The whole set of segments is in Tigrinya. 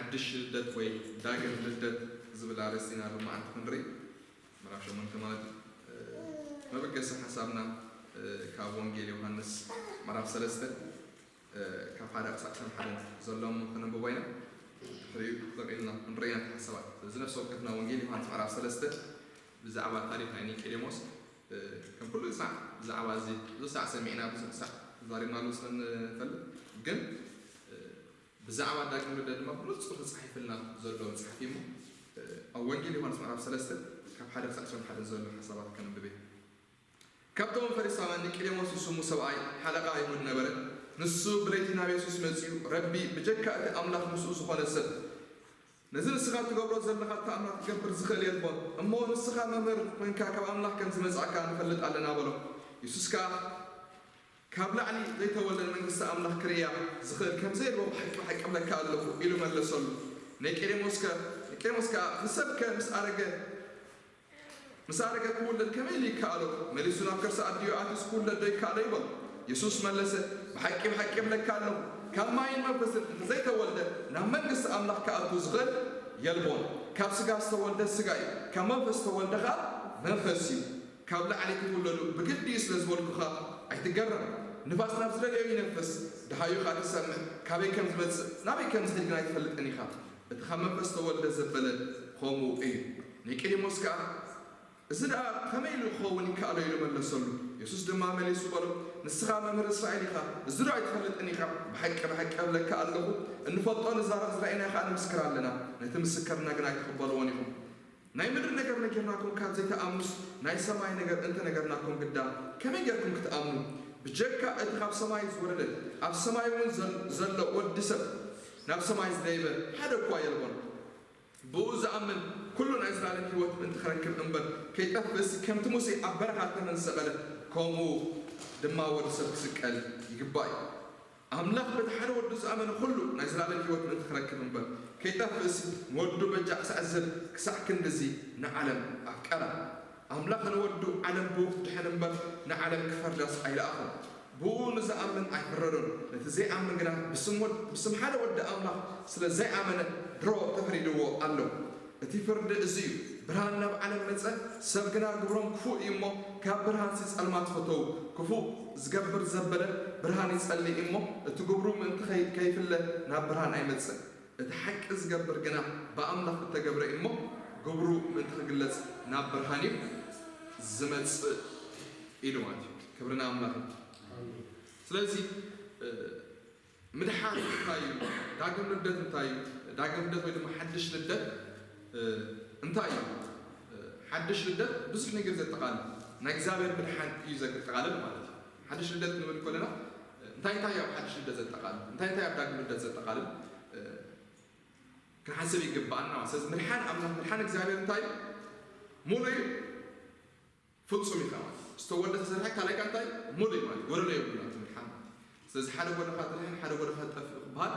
ሓድሽ ልደት ወይ ዳግም ልደት ዝብል ኣርእስቲ ኢና ሎማዓንቲ ክንርኢ። ምዕራፍ ሸሞንተ ማለት እዩ። መበገሲ ሓሳብና ካብ ወንጌል ዮሃንስ ምዕራፍ ሰለስተ ካብ ሓደ ክሳብ ዕስራን ሓደን ዘሎ እሞ ከነንብቦ ኢና። ድሕሪኡ ጠቒልና ክንርኢ ኢና ሓሳባት። እዚ ነፍሲ ወከፍና ወንጌል ዮሃንስ ምዕራፍ ሰለስተ ብዛዕባ ታሪኽ ናይ ኒቆዲሞስ ከም ኩሉ ሳዕ ብዛዕባ እዚ ብዙሕ ሳዕ ሰሚዕና ብዙሕ ሳዕ ተዛሪብናሉ ስለ ንፈልጥ ግን ብዛዕባ ዳግም ልደት ድማ ብንጹር ተጻሒፍልና ዘሎ መጽሓፍ እዩ እሞ ኣብ ወንጌል ዮሃንስ ምዕራፍ ሰለስተ ካብ ሓደ ክሳብ ዕስራን ሓደን ዘሎ ሓሳባት ከነንብብ እየ። ካብቶም ፈሪሳውያን ኒቆዲሞስ ዝስሙ ሰብኣይ ሓለቓ ኣይሁድ ነበረ። ንሱ ብለይቲ ናብ የሱስ መጺኡ፣ ረቢ፣ ብጀካ እቲ ኣምላኽ ምስኡ ዝኾነ ሰብ ነዚ ንስኻ ትገብሮ ዘለኻ ተኣምራት ክገብር ዝኽእል የልቦን። እሞ ንስኻ መምህር ኮይንካ ካብ ኣምላኽ ከም ዝመጻእካ ንፈልጥ ኣለና በሎ። የሱስ ከኣ ካብ ላዕሊ ዘይተወልደ ንመንግስቲ ኣምላኽ ክርእያ ዝኽእል ከም ዘየልቦ ብሓቂ ብሓቂ እብለካ ኣለኹ ኢሉ መለሰሉ። ኒቆዲሞስ ከ ኒቆዲሞስ ከኣ ንሰብ ከ ምስ ኣረገ ምስ ኣረገ ክውለድ ከመይ ኢሉ ይከኣሎ? መሊሱ ናብ ከርሲ ኣዲኡ ኣትዩስ ክውለድ ዶ ይከኣሎ ይበሎ። የሱስ መለሰ፣ ብሓቂ ብሓቂ እብለካ ኣለኹ፣ ካብ ማይን መንፈስን እንተ ዘይተወልደ ናብ መንግስቲ ኣምላኽ ክኣቱ ዝኽእል የልቦን። ካብ ስጋ ዝተወልደ ስጋ እዩ፣ ካብ መንፈስ ዝተወልደ ኸኣ መንፈስ እዩ። ካብ ላዕሊ ክትውለዱ ብግዲ እዩ ስለ ዝበልኩኻ ኣይትገረም። ንፋስ ናብ ዝደለዮ ይነፍስ፣ ደሃዩ ኸኣ ትሰምዕ፣ ካበይ ከም ዝመጽእ ናበይ ከም ዝኸድ ግን ኣይትፈልጥን ኢኻ። እቲ ካብ መንፈስ ዝተወልደ ዘበለ ኸምኡ እዩ። ኒቆዲሞስ ከኣ እዚ ደኣ ከመይ ኢሉ ክኸውን ይከኣሎ? ኢሉ መለሰሉ። የሱስ ድማ መሊሱ በሎ፣ ንስኻ መምህር እስራኤል ኢኻ፣ እዚ ዶ ኣይትፈልጥን ኢኻ? ብሓቂ ብሓቂ እብለካ ኣለኹ፣ እንፈልጦ ንዛረብ ዝረኣይናዮ ከኣ ንምስክር ኣለና፣ ነቲ ምስክርና ግን ኣይትቕበልዎን ኢኹም። ናይ ምድሪ ነገር ነጊርናኩም ካብ ዘይትኣምኑስ ናይ ሰማይ ነገር እንተነገርናኩም ግዳ ከመይ ጌርኩም ክትኣምኑ? ብጀካ እቲ ካብ ሰማይ ዝወረደ ኣብ ሰማይ እውን ዘሎ ወዲ ሰብ ናብ ሰማይ ዝደየበ ሓደ እኳ የልቦን። ብኡ ዝኣምን ኩሉ ናይ ዘላለም ህይወት ምእንቲ ክረክብ እምበር ከይጠፍእሲ ከምቲ ሙሴ ኣብ በረኻ ተመን ዝሰቐለ ከምኡ ድማ ወዲ ሰብ ክስቀል ይግባእ እዩ። ኣምላኽ በቲ ሓደ ወዱ ዝኣመነ ኩሉ ናይ ዘላለም ህይወት ምእንቲ ክረክብ እምበር ከይጠፍእሲ ንወዱ በጃ ክሳዕ ዝህብ ክሳዕ ክንድዚ ንዓለም ኣፍቀራ። ኣምላኽ ንወዱ ዓለም ብኡ ክድሕን እምበር ንዓለም ክፈርዳስ ኣይለኣኹን። ብኡ ንዝኣምን ኣይፍረዶን። ነቲ ዘይኣምን ግና ብስም ሓደ ወዲ ኣምላኽ ስለ ዘይኣመነ ድሮ ተፈሪድዎ ኣሎ። እቲ ፍርዲ እዚ እዩ፣ ብርሃን ናብ ዓለም መጸ፣ ሰብ ግና ግብሮም ክፉእ እዩ እሞ ካብ ብርሃንሲ ጸልማት ፈተዉ። ክፉእ ዝገብር ዘበለ ብርሃን ይጸልእ እሞ እቲ ግብሩ ምእንቲ ከይፍለ ናብ ብርሃን ኣይመጽእን። እቲ ሓቂ ዝገብር ግና ብኣምላኽ እተገብረ እዩ እሞ ግብሩ ምእንቲ ክግለጽ ናብ ብርሃን እዩ ዝመጽእ ኢሉ ማለት እዩ። ክብሪ ንኣምላኽ እዩ። ስለዚ ምድሓን እንታይ እዩ? ዳግም ልደት እንታይ እዩ? ዳግም ልደት ወይ ድማ ሓድሽ ልደት እንታይ እዩ? ሓድሽ ልደት ብዙሕ ነገር ዘጠቓልል ናይ እግዚኣብሔር ምድሓን እዩ ዘጠቓልል ማለት እዩ። ሓድሽ ልደት ክንብል ከለና እንታይ እንታይ ኣብ ሓድሽ ልደት ዘጠቓልል እንታይ እንታይ ኣብ ዳግም ልደት ዘጠቓልል ክንሓስብ ይግባኣና። ስለዚ ምድሓን ኣምላኽ ምድሓን እግዚኣብሔር እንታይ እዩ? ሙሉ እዩ፣ ፍጹም እዩ ማለት ዝተወልደ ተሰርሐ ካልኣይ እንታይ ሙሉ እዩ ማለት ጎደሎ የብሉና ትምድሓን ማለት። ስለዚ ሓደ ጎደኻ ትድሕን ሓደ ጎደኻ ትጠፍእ ክበሃል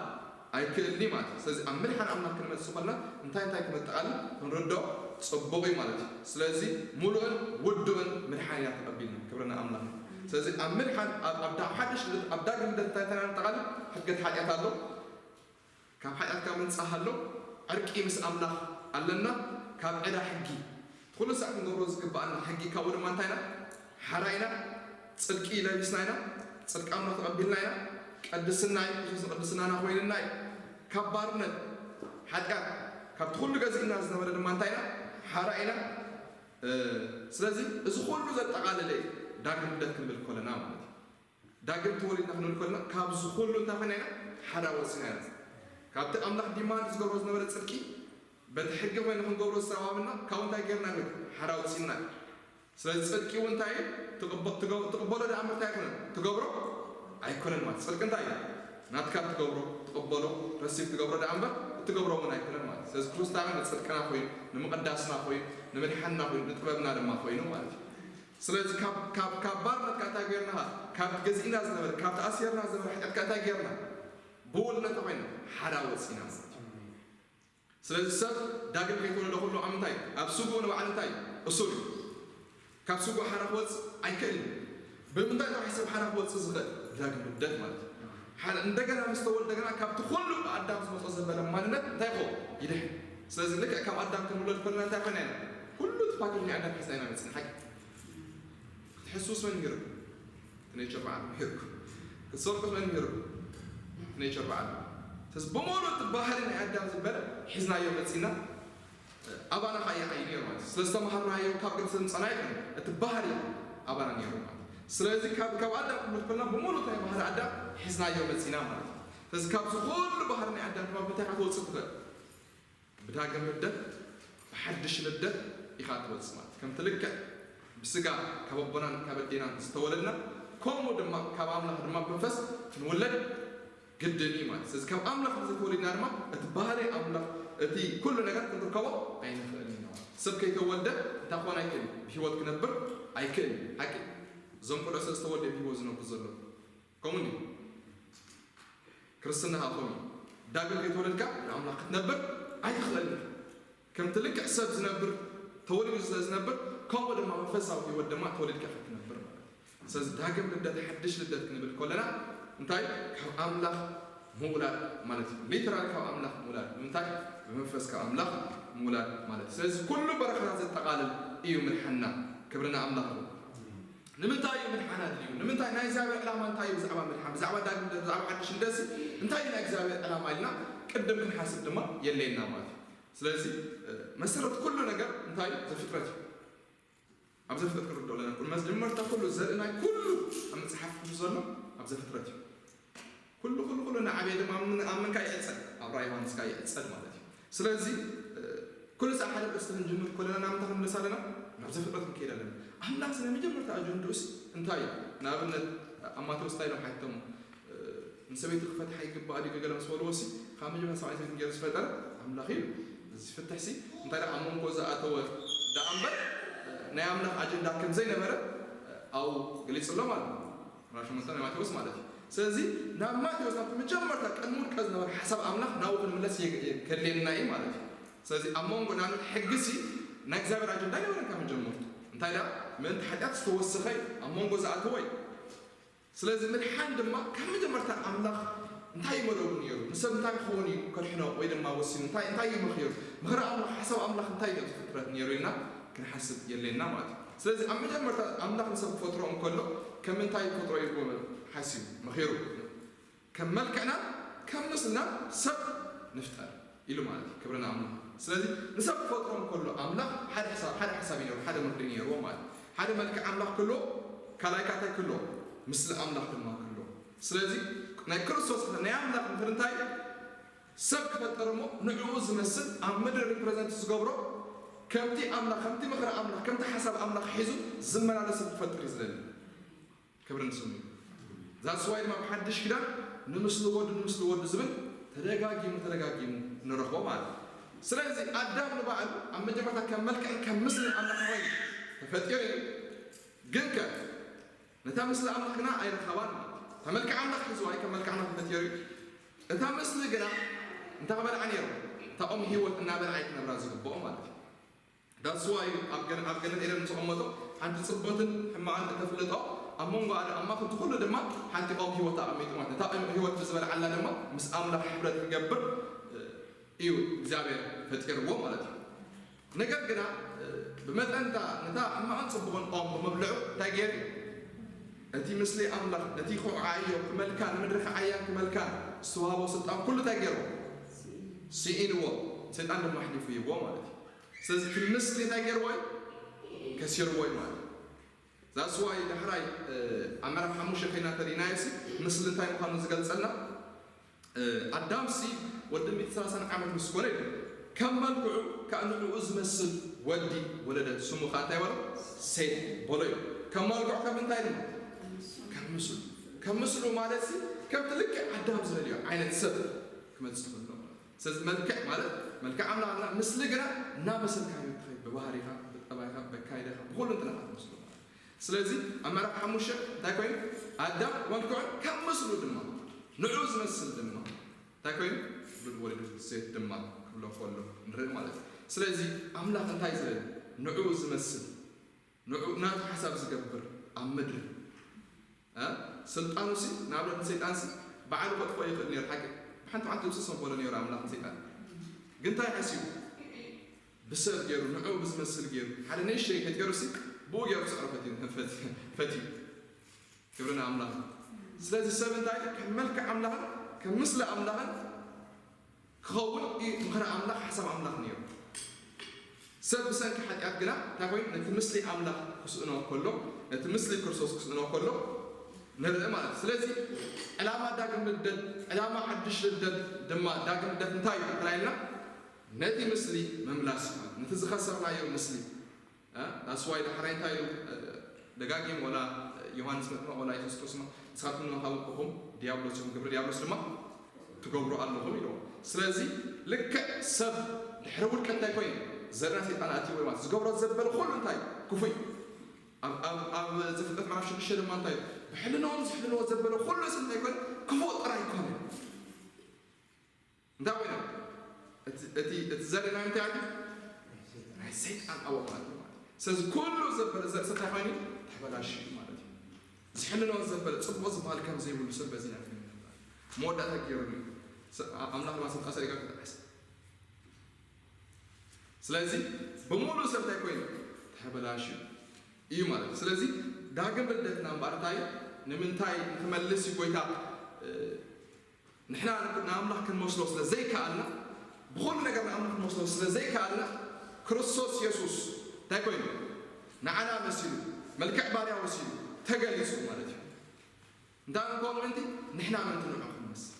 ኣይክእልኒ ማለት እዩ። ስለዚ ኣብ ምድሓን ኣምላኽ ክንመጽእ ከለና እንታይ እንታይ ክመጠቓል ክንርድኦ ጽቡቕ እዩ ማለት እዩ። ስለዚ ሙሉእን ውዱእን ምድሓን ኢና ተቐቢልና። ክብርና ኣምላኽ። ስለዚ ኣብ ምድሓን ኣብ ሓድሽ ልደት ኣብ ዳግም ልደት እንታይ እንታይ ነጠቓልል? ሕድገት ሓጢኣት ኣሎ። ካብ ሓጢኣትካ ምንጻህ ኣሎ። ዕርቂ ምስ ኣምላኽ ኣለና። ካብ ዕዳ ሕጊ ኩሉ ሳዕ ክንገብሮ ዝግባኣና ሕጊ ካብኡ ድማ እንታይ ኢና ሓራ ኢና። ጽድቂ ለቢስና ኢና። ጽድቂ ኣምላኽ ተቐቢልና ኢና። ቅድስና እዩ። ክርስቶስ ንቅድስናና ኮይንና እዩ። ካብ ባርነት ሓጢኣት ካብቲ ኩሉ ገዚእና ዝነበረ ድማ እንታይ ኢና ሓራ ኢና። ስለዚ እዚ ኩሉ ዘጠቓለለ እዩ ዳግም ልደት ክንብል ከለና ማለት እዩ። ዳግም ተወሊድና ክንብል ከለና ካብዚ ኩሉ እንታይ ኮይና ኢና ሓራ ወፂና ኢና። ካብቲ ኣምላኽ ዲማንድ ዝገብሮ ዝነበረ ፅድቂ በቲ ሕጊ ኮይኑ ክንገብሮ ዝተረባብና ካብኡ እንታይ ገይርና ግን ሓራ ወፂና። ስለዚ ፅድቂ እውን እንታይ እዩ? ትቕበሎ ዳ እምበር እንታይ ኣይኮነን ትገብሮ ኣይኮነን ማለት ፅድቂ እንታይ እዩ? ናትካ ትገብሮ ትቕበሎ ረሲብ ትገብሮ ዳ እምበር እትገብሮ እውን ኣይኮነን ማለት። ስለዚ ክርስታን ንፅድቅና ኮይኑ ንምቕዳስና ኮይኑ ንምድሓንና ኮይኑ ንጥበብና ድማ ኮይኑ ማለት እዩ። ስለዚ ካብ ባርነትካ እንታይ ገይርናኻ ካብቲ ገዚእና ዝነበረ ካብ ተኣሲርና ዝነበረ ሓጢኣትካ እንታይ ገይርና ብውልነታ ኮይና ሓራ ወፂና ማለት እዩ። ስለዚ ሰብ ዳግም ከይተወለደ ኩሉ ኣብ ምንታይ ኣብ ስጉኡ ንባዕሉ እንታይ እሱር እዩ። ካብ ስጉኡ ሓራ ክወፅእ ኣይክእልን። ብምንታይ ጥራሕ ሰብ ሓራ ክወፅእ ዝኽእል? ብዳግም ልደት ማለት እዩ። እንደገና ምስ ተወልደ ግና ካብቲ ኩሉ ብኣዳም ዝመፆ ዘበለ ማንነት እንታይ ይኸውን? ይድሕን። ስለዚ ልክዕ ካብ ኣዳም ክንውለድ ከለና እንታይ ኮይና ኢና? ኩሉ እቲ ፓኬጅ ናይ ኣዳም ሒዝና ኢና መፅና። ሓቂ ክትሕስውስ መን ምሂርኩም? እቲ ኔቸር በዓል ምሂርኩም። ክትሰርቁስ መን ምሂርኩም? እቲ ኔቸር በዓል። ስለዚ ብሙሉ እቲ ባህሪ ናይ ኣዳም ዝበለ ሒዝናዮ መፂና። ኣባና ከዓ ይዓይ ነይሩ ማለት እዩ። ስለ ዝተምሃርናዮ ካብ ግዲ ስለምፀና ኣይኮነ፣ እቲ ባህሪ ኣባና ነይሩ ማለት እዩ። ስለዚ ካብ ካብ ኣዳም ክንብል ከለና ብሙሉ ናይ ባህሪ ኣዳም ሒዝናዮ መፂና ማለት እዩ። ስለዚ ካብዚ ኩሉ ባህሪ ናይ ኣዳም ድማ ብምንታይ ኢኻ ትወፅእ ትኽእል? ብዳግም ልደት፣ ብሓድሽ ልደት ኢኻ ትወፅእ ማለት እዩ። ከምቲ ልክዕ ብስጋ ካብ ኣቦናን ካብ ኣዴናን ዝተወለድና፣ ከምኡ ድማ ካብ ኣምላኽ ድማ ብመንፈስ ክንውለድ ግድን እዩ ማለት። ስለዚ ካብ ኣምላኽ እንተዘይተወሊድና ድማ እቲ ባህሪ ኣምላኽ፣ እቲ ኩሉ ነገር ክንርከቦ ኣይንኽእልን ኢና ማለት። ሰብ ከይተወልደ እንታይ ክኾን ኣይክእልን፣ ብህይወት ክነብር ኣይክእልን። ሓቂ እዞም ቆልዑ ስለ ዝተወልደ እዮም ብህይወት ዝነብሩ ዘለዉ። ከምኡ እንዲ ክርስትና ከዓ ከምኡ እዩ። ዳግም ከይተወለድካ ንኣምላኽ ክትነብር ኣይትኽእልን። ከምቲ ልክዕ ሰብ ዝነብር ተወሊዱ ስለ ዝነብር፣ ከምኡ ድማ መንፈሳዊ ህይወት ድማ ተወሊድካ ክትነብር ማለት እዩ። ስለዚ ዳግም ልደት፣ ሓድሽ ልደት ክንብል ከለና እንታይ? ካብ ኣምላኽ ምውላድ ማለት እዩ። ሊተራል ካብ ኣምላኽ ምውላድ። ንምንታይ? ብመንፈስ ካብ ኣምላኽ ምውላድ ማለት እዩ። ስለዚ ኩሉ በረኸታት ዘጠቓልል እዩ ምድሓንና። ክብሪ ንኣምላኽ ይኹን። ንምንታይ እዩ ምድሓን ኣድልዩ? ንምንታይ? ናይ እግዚኣብሔር ዕላማ እንታይ እዩ? ብዛዕባ ምድሓን፣ ብዛዕባ ዳግም ልደት፣ ብዛዕባ ሓድሽ ልደትሲ እንታይ እዩ ናይ እግዚኣብሔር ዕላማ ኢልና ቅድም ክንሓስብ ድማ የድልየና ማለት እዩ። ስለዚ መሰረት ኩሉ ነገር እንታይ እዩ? ዘፍጥረት እዩ። ኣብ ዘፍጥረት ክንርድኦ ኣለና። ቅድሚ መጀመርታ ኩሉ ዘርኢ ናይ ኩሉ ኣብ መጽሓፍ ቅዱስ ዘሎ ኣብ ዘፍጥረት እዩ። ኩሉ ኩሉ ኩሉ ንዓበየ ድማ ኣብ ምን ኣብ ምንካ ይዕጸድ? ኣብ ራእይ ዮሃንስካ ይዕጸድ ማለት እዩ። ስለዚ ኩሉ ሳዕ ሓደ ርእስቲ ክንጅምር ከለና ናብ ምንታይ ክንምለስ ኣለና? ናብ ዘፍጥረት ክንከይድ ኣለና። ኣምላኽ ናይ መጀመርታ ኣጀንድኡስ እንታይ እዩ? ንኣብነት ኣብ ማቴዎስ እንታይ ኢሎም ሓተሙ? ንሰበይቲ ክፈትሓ ይግባእ ድዩ ገለ ምስ በልዎ ሲ ካብ መጀመርያ ሰብኣይ ሰበይትን ገይሩ ዝፈጠረ ኣምላኽ እዩ። እዚ ፍትሕ ሲ እንታይ ደኣ ኣብ መንጎ ዝኣተወ ደኣ እምበር ናይ ኣምላኽ ኣጀንዳ ከም ዘይነበረ ኣብኡ ገሊጹሎም ኣሎ። ምዕራፍ ሸሞንተ ናይ ማቴዎስ ማለት እዩ። ስለዚ ናብ ማቴዎስ ናብቲ መጀመርታ ቅድሚ ውድቀት ዝነበረ ሓሳብ ኣምላኽ ናብኡ ክንምለስ የግ- የግ- ከድልየና እዩ ማለት እዩ። ስለዚ ኣብ መንጎ ንኣብነት ሕጊ ሲ ናይ እግዚኣብሔር ኣጀንዳ ኣይነበረን ካብ መጀመርቱ። እንታይ ደኣ ምእንቲ ሓጢኣት ዝተወሰኸ እዩ፣ ኣብ መንጎ ዝኣተወ እዩ። ስለዚ ምድሓን ድማ ካብ መጀመርታ ኣምላኽ እንታይ እዩ መደቡ ነይሩ? ንሰብ እንታይ ክኸውን እዩ ከድሕኖ ወይ ድማ ወሲኑ? እንታይ እንታይ እዩ መኺሩ? ምኽሪ ኣምላኽ፣ ሓሳብ ኣምላኽ እንታይ እዩ ኣብዚ ፍጥረት ነይሩ ኢልና ክንሓስብ የድልየና ማለት እዩ። ስለዚ ኣብ መጀመርታ ኣምላኽ ንሰብ ክፈጥሮ እንከሎ ከም እንታይ ክፈጥሮ እዩ ሓሲቡ መኺሩ? ከም መልክዕና ከም ምስልና ሰብ ንፍጠር ኢሉ ማለት እዩ። ክብሪ ንኣምላኽ። ስለዚ ንሰብ ክፈጥሮ እንከሎ ኣምላኽ ሓደ ሓሳብ ሓደ ሓሳብ እዩ ነይሩ፣ ሓደ ምኽሪ ነይርዎ ማለት እዩ። ሓደ መልክዕ ኣምላኽ ክህልዎ ካልኣይ ካታይ ክህልዎ ምስሊ ኣምላኽ ድማ ክህልዎ። ስለዚ ናይ ክርስቶስ ናይ ኣምላኽ ምኽሪ እንታይ እዩ? ሰብ ክፈጠር እሞ ንዕኡ ዝመስል ኣብ ምድሪ ሪፕረዘንት ዝገብሮ ከምቲ ኣምላኽ ከምቲ ምኽሪ ኣምላኽ ከምቲ ሓሳብ ኣምላኽ ሒዙ ዝመላለስ ሰብ ክፈጥር እዩ ዝደሊ። ክብሪ ንስሙ እዩ። ዛስዋይ ድማ ብሓድሽ ኪዳን ንምስሊ ወዱ ንምስሊ ወዱ ዝብል ተደጋጊሙ ተደጋጊሙ ንረኽቦ ማለት እዩ። ስለዚ ኣዳም ንባዕሉ ኣብ መጀመርታ ከም መልክዕን ከም ምስልን ኣምላኽ ኮይኑ ተፈጢሩ እዩ። ግን ከ ነታ ምስሊ ኣምላኽ ግና ኣይረኸባን ማለት እዩ። እታ መልክዕ ኣምላኽ ሒዝዋ እዩ፣ ከም መልክዕ ኣምላኽ ተፈጢሩ እዩ። እታ ምስሊ ግና እንታይ ክበልዓ ነይሩ? እታ ኦም ህይወት እናበልዓ እዩ ክነብራ ዝግብኦ ማለት እዩ። ዳስዋ እዩ ኣብ ገነ ኣብ ገነት ኤደን ምስ ኣቐመጦ ሓንቲ ጽቡቕን ሕማቕን እተፍልጦ ኣብ መንጎ ኣደ ኣብ ማእከል እቲ ኩሉ ድማ ሓንቲ ኦም ህይወት ኣቐሚጡ ማለት እዩ። እታ ኦም ህይወት ብዝበልዓላ ድማ ምስ ኣምላኽ ሕብረት ክገብር እዩ እግዚኣብሔር ፈጢርዎ ማለት እዩ። ነገር ግና ብመጠንታ ነታ ሕማቕን ጽቡቕን ኦም ብምብልዑ እንታይ ገይሩ? እቲ ምስሊ ኣምላኽ ነቲ ክውዓዮ ክመልካ ንምድሪ ክዓያን ክመልካ ዝተዋህቦ ስልጣን ኩሉ እንታይ ገይርዎ? ስኢንዎ። ሰይጣን ድማ ኣሕሊፉ ይህብዎ ማለት እዩ። ስለዚ እቲ ምስሊ እንታይ ገይርዎ እዩ? ከሲርዎ እዩ ማለት እዩ። ዛስዋይ ዳሕራይ ኣብ ምዕራፍ ሓሙሽተ ከይና ተሪእናዮ ሲ ምስሊ እንታይ ምዃኑ ዝገልጸልና ኣዳምሲ ወዲ ሚእቲ ሰላሳን ዓመት ምስ ኮነ እዩ ከም መልክዑ ካብ ንዕኡ ዝመስል ወዲ ወለደ። ስሙ ከዓ እንታይ በሎ? ሴት በሎ እዩ። ከም መልክዑ ከም እንታይ ድማ ከም ምስሉ ከም ምስሉ ማለት ሲ ከምቲ ልክዕ ኣዳም ዝደልዮ ዓይነት ሰብ ክመፅእ ከሎ ማለት እዩ። ስለዚ መልክዕ ማለት መልክዕ ኣምላኽ ኣላ፣ ምስሊ ግና እናመሰልካዮ ትኸይድ፣ ብባህሪኻ፣ ብጠባይኻ፣ በካይዳኻ፣ ብኹሉ እንትናኻ ትመስሎ ማለት እዩ። ስለዚ ኣብ ምዕራፍ ሓሙሽተ እንታይ ኮይኑ? ኣዳም መልክዑን ከም ምስሉ ድማ ንዑ ዝመስል ድማ እንታይ ኮይኑ? ወለዱ ሴት ድማ ክብሎ ከሎ ንርኢ ማለት እዩ። ስለዚ ኣምላኽ እንታይ ዝብል ንዑ ዝመስል ንዑ ናቱ ሓሳብ ዝገብር ኣብ ምድሪ ስልጣኑ ሲ ንኣብነት ንሰይጣን ሲ ባዕሉ ከጥፎ ይኽእል ነይሩ። ሓቂ ብሓንቲ መዓልቲ ውፅእ ሰንፈሎ ነይሩ ኣምላኽ ንሰይጣን ግን እንታይ ሓሲቡ? ብሰብ ገይሩ፣ ንዕኡ ብዝመስል ገይሩ፣ ሓደ ንእሽተይ ፈጢሩ ሲ፣ ብኡ ገይሩ ክስዕሮ ፈትዩ፣ ፈት-፣ ፈትዩ። ክብሪ ንኣምላኽ። ስለዚ ሰብ እንታይ ከም መልክዕ ኣምላኽን ከም ምስሊ ኣምላኽን ክኸውን እዩ ምኽሪ ኣምላኽ፣ ሓሳብ ኣምላኽ ነይሩ። ሰብ ብሰንኪ ሓጢኣት ግና እንታይ ኮይኑ? ነቲ ምስሊ ኣምላኽ ክስእኖ ከሎ፣ ነቲ ምስሊ ክርስቶስ ክስእኖ ከሎ ንርኢ ማለት እዩ። ስለዚ ዕላማ ዳግም ልደት፣ ዕላማ ሓድሽ ልደት ድማ ዳግም ልደት እንታይ እዩ ተላይልና? ነቲ ምስሊ ምምላስ እዩ ማለት፣ ነቲ ዝኸሰርናዮ ምስሊ። እ? ዳስዋይ ዳሕራይ እንታይ ኢሉ? እ፣ ደጋጊም ወላ ዮሃንስ መጥምቕ ወላ የሱስ ክርስቶስ ንስኻትኩም ንመኻብቅኹም ዲያብሎስ ኢኹም፣ ግብሪ ዲያብሎስ ድማ ትገብሩ ኣለኹም ኢልዎ። ስለዚ ልክዕ ሰብ ድሕሪ ውድቀት እንታይ ኮይኑ? ዘርና ሰይጣን ኣትይዎ ማለት ዝገብሮ ዘበለ ኩሉ እንታይ? ክፉይ። ኣብ፣ ኣብ፣ ኣብ ዘፍጥረት ምዕራፍ ሽዱሽተ ድማ እንታይ? ብሕልንኦም ዝሕልንዎ ዘበለ ኩሉ ሰብ እንታይ ኮይኑ? ክፉእ ጥራይ ኮነ። እንታይ ኮይኑ? እቲ፣ እቲ፣ እቲ ዘርኢ ናይ እንታይ እዩ? ናይ ሰይጣን ኣወቓቕቲ ማለት እዩ። ስለዚ ኩሉ ዘበለ ዘርኢ ሰብ እንታይ ኮይኑ? ተበላሽዩ ማለት እዩ። ዝሕልንዎ ዘበለ ጽቡቕ ዝበሃል ከም ዘይብሉ ሰብ በዚ ናይ ኮይኑ ነበር። መወዳእታ ገይሩሉ እዩ። ሰ-፣ ኣ-፣ ኣምላኽ ድማ ሰብ ኣሰሪጋ ክጠዓስ። ስለዚ ብምሉእ ሰብ እንታይ ኮይኑ? ተበላሽዩ እዩ ማለት እዩ። ስለዚ ዳግም ልደትና እምበኣር እንታይ እዩ? ንምንታይ ንክመልስ እዩ ጎይታ፣ እ፣ ንሕና ንኣምላኽ ክንመስሎ ስለ ዘይከኣልና፣ ብኹሉ ነገር ንኣምላኽ ክንመስሎ ስለ ዘይከኣልና፣ ክርስቶስ የሱስ እንታይ ኮይኑ? ንዓና መሲሉ፣ መልክዕ ባርያ ወሲዱ፣ ተገሊጹ ማለት እዩ። እንታይ ንኮን ምእንቲ? ንሕና ምእንቲ ንዑ ክንመስል።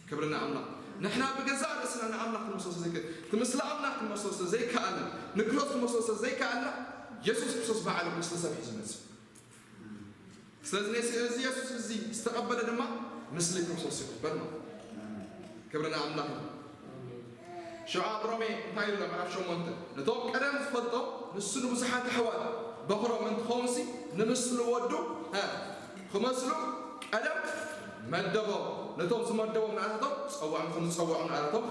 ክብሪ ንኣምላኽ። ንሕና ብገዛእ ርእስና ንኣምላኽ ክንመስሎ ስለ ዘይከ-፣ እቲ ምስሊ ኣምላኽ ክንመስሎ ስለ ዘይከኣልና፣ ንክርስቶስ ክንመስሎ ስለ ዘይከኣልና፣ የሱስ ክርስቶስ ባዕሉ ምስሊ ሰብ ሒዙ መጽእ። ስለዚ ነዚ፣ እዚ የሱስ እዚ ዝተቐበለ ድማ ምስሊ ክርስቶስ ይቕበል ማለት እዩ። ክብሪ ንኣምላኽ ይኹን። ሽዑ ኣብ ሮሜ እንታይ ይብሎ? ምዕራፍ ሸሞንተ፣ ነቶም ቀደም ዝፈልጦም ንሱ ንብዙሓት ኣሕዋት በኹሮም እንትኸውንሲ፣ ንምስሊ ወዱ፣ እ፣ ክመስሉ ቀደም መደቦም። ነቶም ዝመደቦም ንኣታቶም ጸውዖም፣ ንቶም ዝጸውዖም ንኣታቶም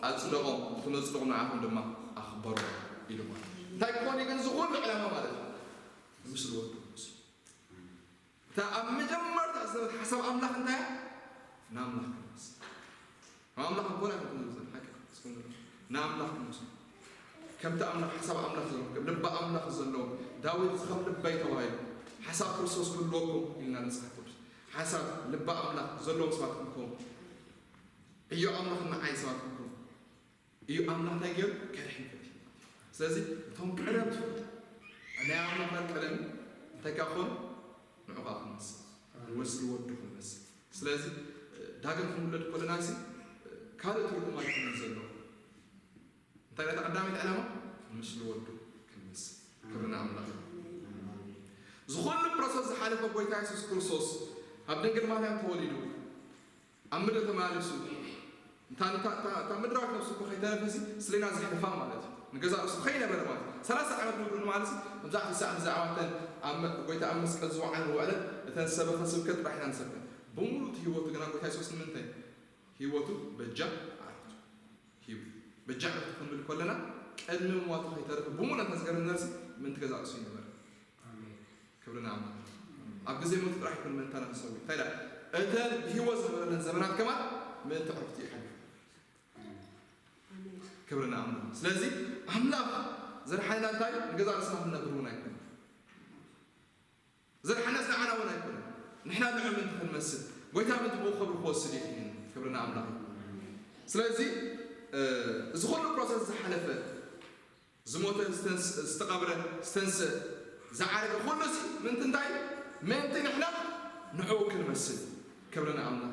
ኣጽደቖም፣ ንቶም ዘጽደቑ ንኣቶም ድማ ኣኽበሮም ኢሉ ማለት እዩ። እንታይ ክኾን እዩ ግን እዚ ኩሉ ዕላማ ማለት እዩ? ንምስሊ ወዱ ክመስሉ። እታ ኣብ መጀመርታ ዝነበረት ሓሳብ ኣምላኽ እንታይ እያ? ንኣምላኽ ክንመስል። ንኣምላኽ እኮ ኣይኮነን ዝመስል፣ ሓቂ እስኩም ንኣምላኽ ክንመስል። ከምቲ ኣምላኽ፣ ሓሳብ ኣምላኽ ዘለዎም፣ ልቢ ኣምላኽ ዘለዎም፣ ዳዊት እዚ ከም ልበይ ተባሂሉ፣ ሓሳብ ክርስቶስ ክህልወኩም ኢልና መጽሓፍ ቅዱስ። ሓሳብ ልቢ ኣምላኽ ዘለዎም ሰባት ክንከውን፣ ዕዮ ኣምላኽ ንዓይ ሰባት ክንከውን። እዩ ኣምላኽ እንታይ ገይሩ? ከድሕን ፈትዩ። ስለዚ እቶም ቀደም ትፈልጡ፣ ናይ ኣምላኽ ቀደም እንታይ ከኣ ክኾኑ? ንዑ ከኣ ክንመስል፣ ወስሊ ወዱ ክንመስል። ስለዚ ዳግም ክንውለድ ከለና ሲ ካልእ ትርጉም ኣይኮነን ዘለዎ። እንታይ ናይታ ቀዳመይቲ ዕላማ? ምስሊ ወዱ ክንመስል። ክብሪ ንኣምላኽ። ዝኹሉ ፕሮሰስ ዝሓለፈ ጎይታ የሱስ ክርስቶስ ኣብ ድንግል ማርያም ተወሊዱ፣ ኣብ ምድሪ ተመላሊሱ፣ እታ፣ እታ፣ እታ፣ እታ ምድራዊት ነብሱ እኮ ከይተረፈሲ ስሌና ዘሕለፋ ማለት እዩ። ንገዛ ርእሱ ከይነበረ ማለት እዩ። ሰላሳ ዓመት ሙሉእ ማለት እዩ። መብዛሕትኡ ሳዕ ብዛዕባ እተን ኣብ መ-፣ ጎይታ ኣብ መስቀል ዝወዓለን ውዕለት፣ እተን ዝሰበኸ ስብከት ጥራሕ ኢና ንሰብከ። ብምሉእ እቲ ህይወቱ ግና ጎይታ የሱስ ንምንታይ? ህይወቱ በጃ ዓርክቱ ሂቡ። በጃ ዓርክቱ ክንብል ከለና፣ ቅድሚ ምሟቱ ከይተረፈ ብምሉእ እታ ዝገርም ነርሲ ምእንቲ ገዛ ርእሱ ይነበረ። ኣሜን። ክብሪ ንኣምላኽ። ኣብ ግዜ ሞት ጥራሕ ይኩን ምእንታና ክሰዊ። እንታይ ኢላ? እተን ብህይወት ዝነበረለን ዘመናት ከማን ምእንቲ ዕርክቱ ይሓልፍ። ኣሜን። ክብሪ ንኣምላኽ። ስለዚ ኣምላኽ ዘድሓነና እንታይ እዩ? ንገዛ ርእስና ክንነብር እውን ኣይኮነን። ዘድሓነስ ንዓና እውን ኣይኮነን። ንሕና ንዑ ምእንቲ ክንመስል፣ ጎይታ ምእንቲ ብኡ ክብሪ ክወስድ እዩ። ክብሪ ንኣምላኽ። ስለዚ፣ እ፣ እዚ ኩሉ ፕሮሰስ ዝሓለፈ ዝሞተ፣ ዝተንስ-፣ ዝተቐብረ፣ ዝተንስእ፣ ዝዓረገ፣ ኩሉ እዚ ምእንቲ እንታይ? ምእንቲ ንሕና ንዕኡ ክንመስል። ክብሪ ንኣምላኽ።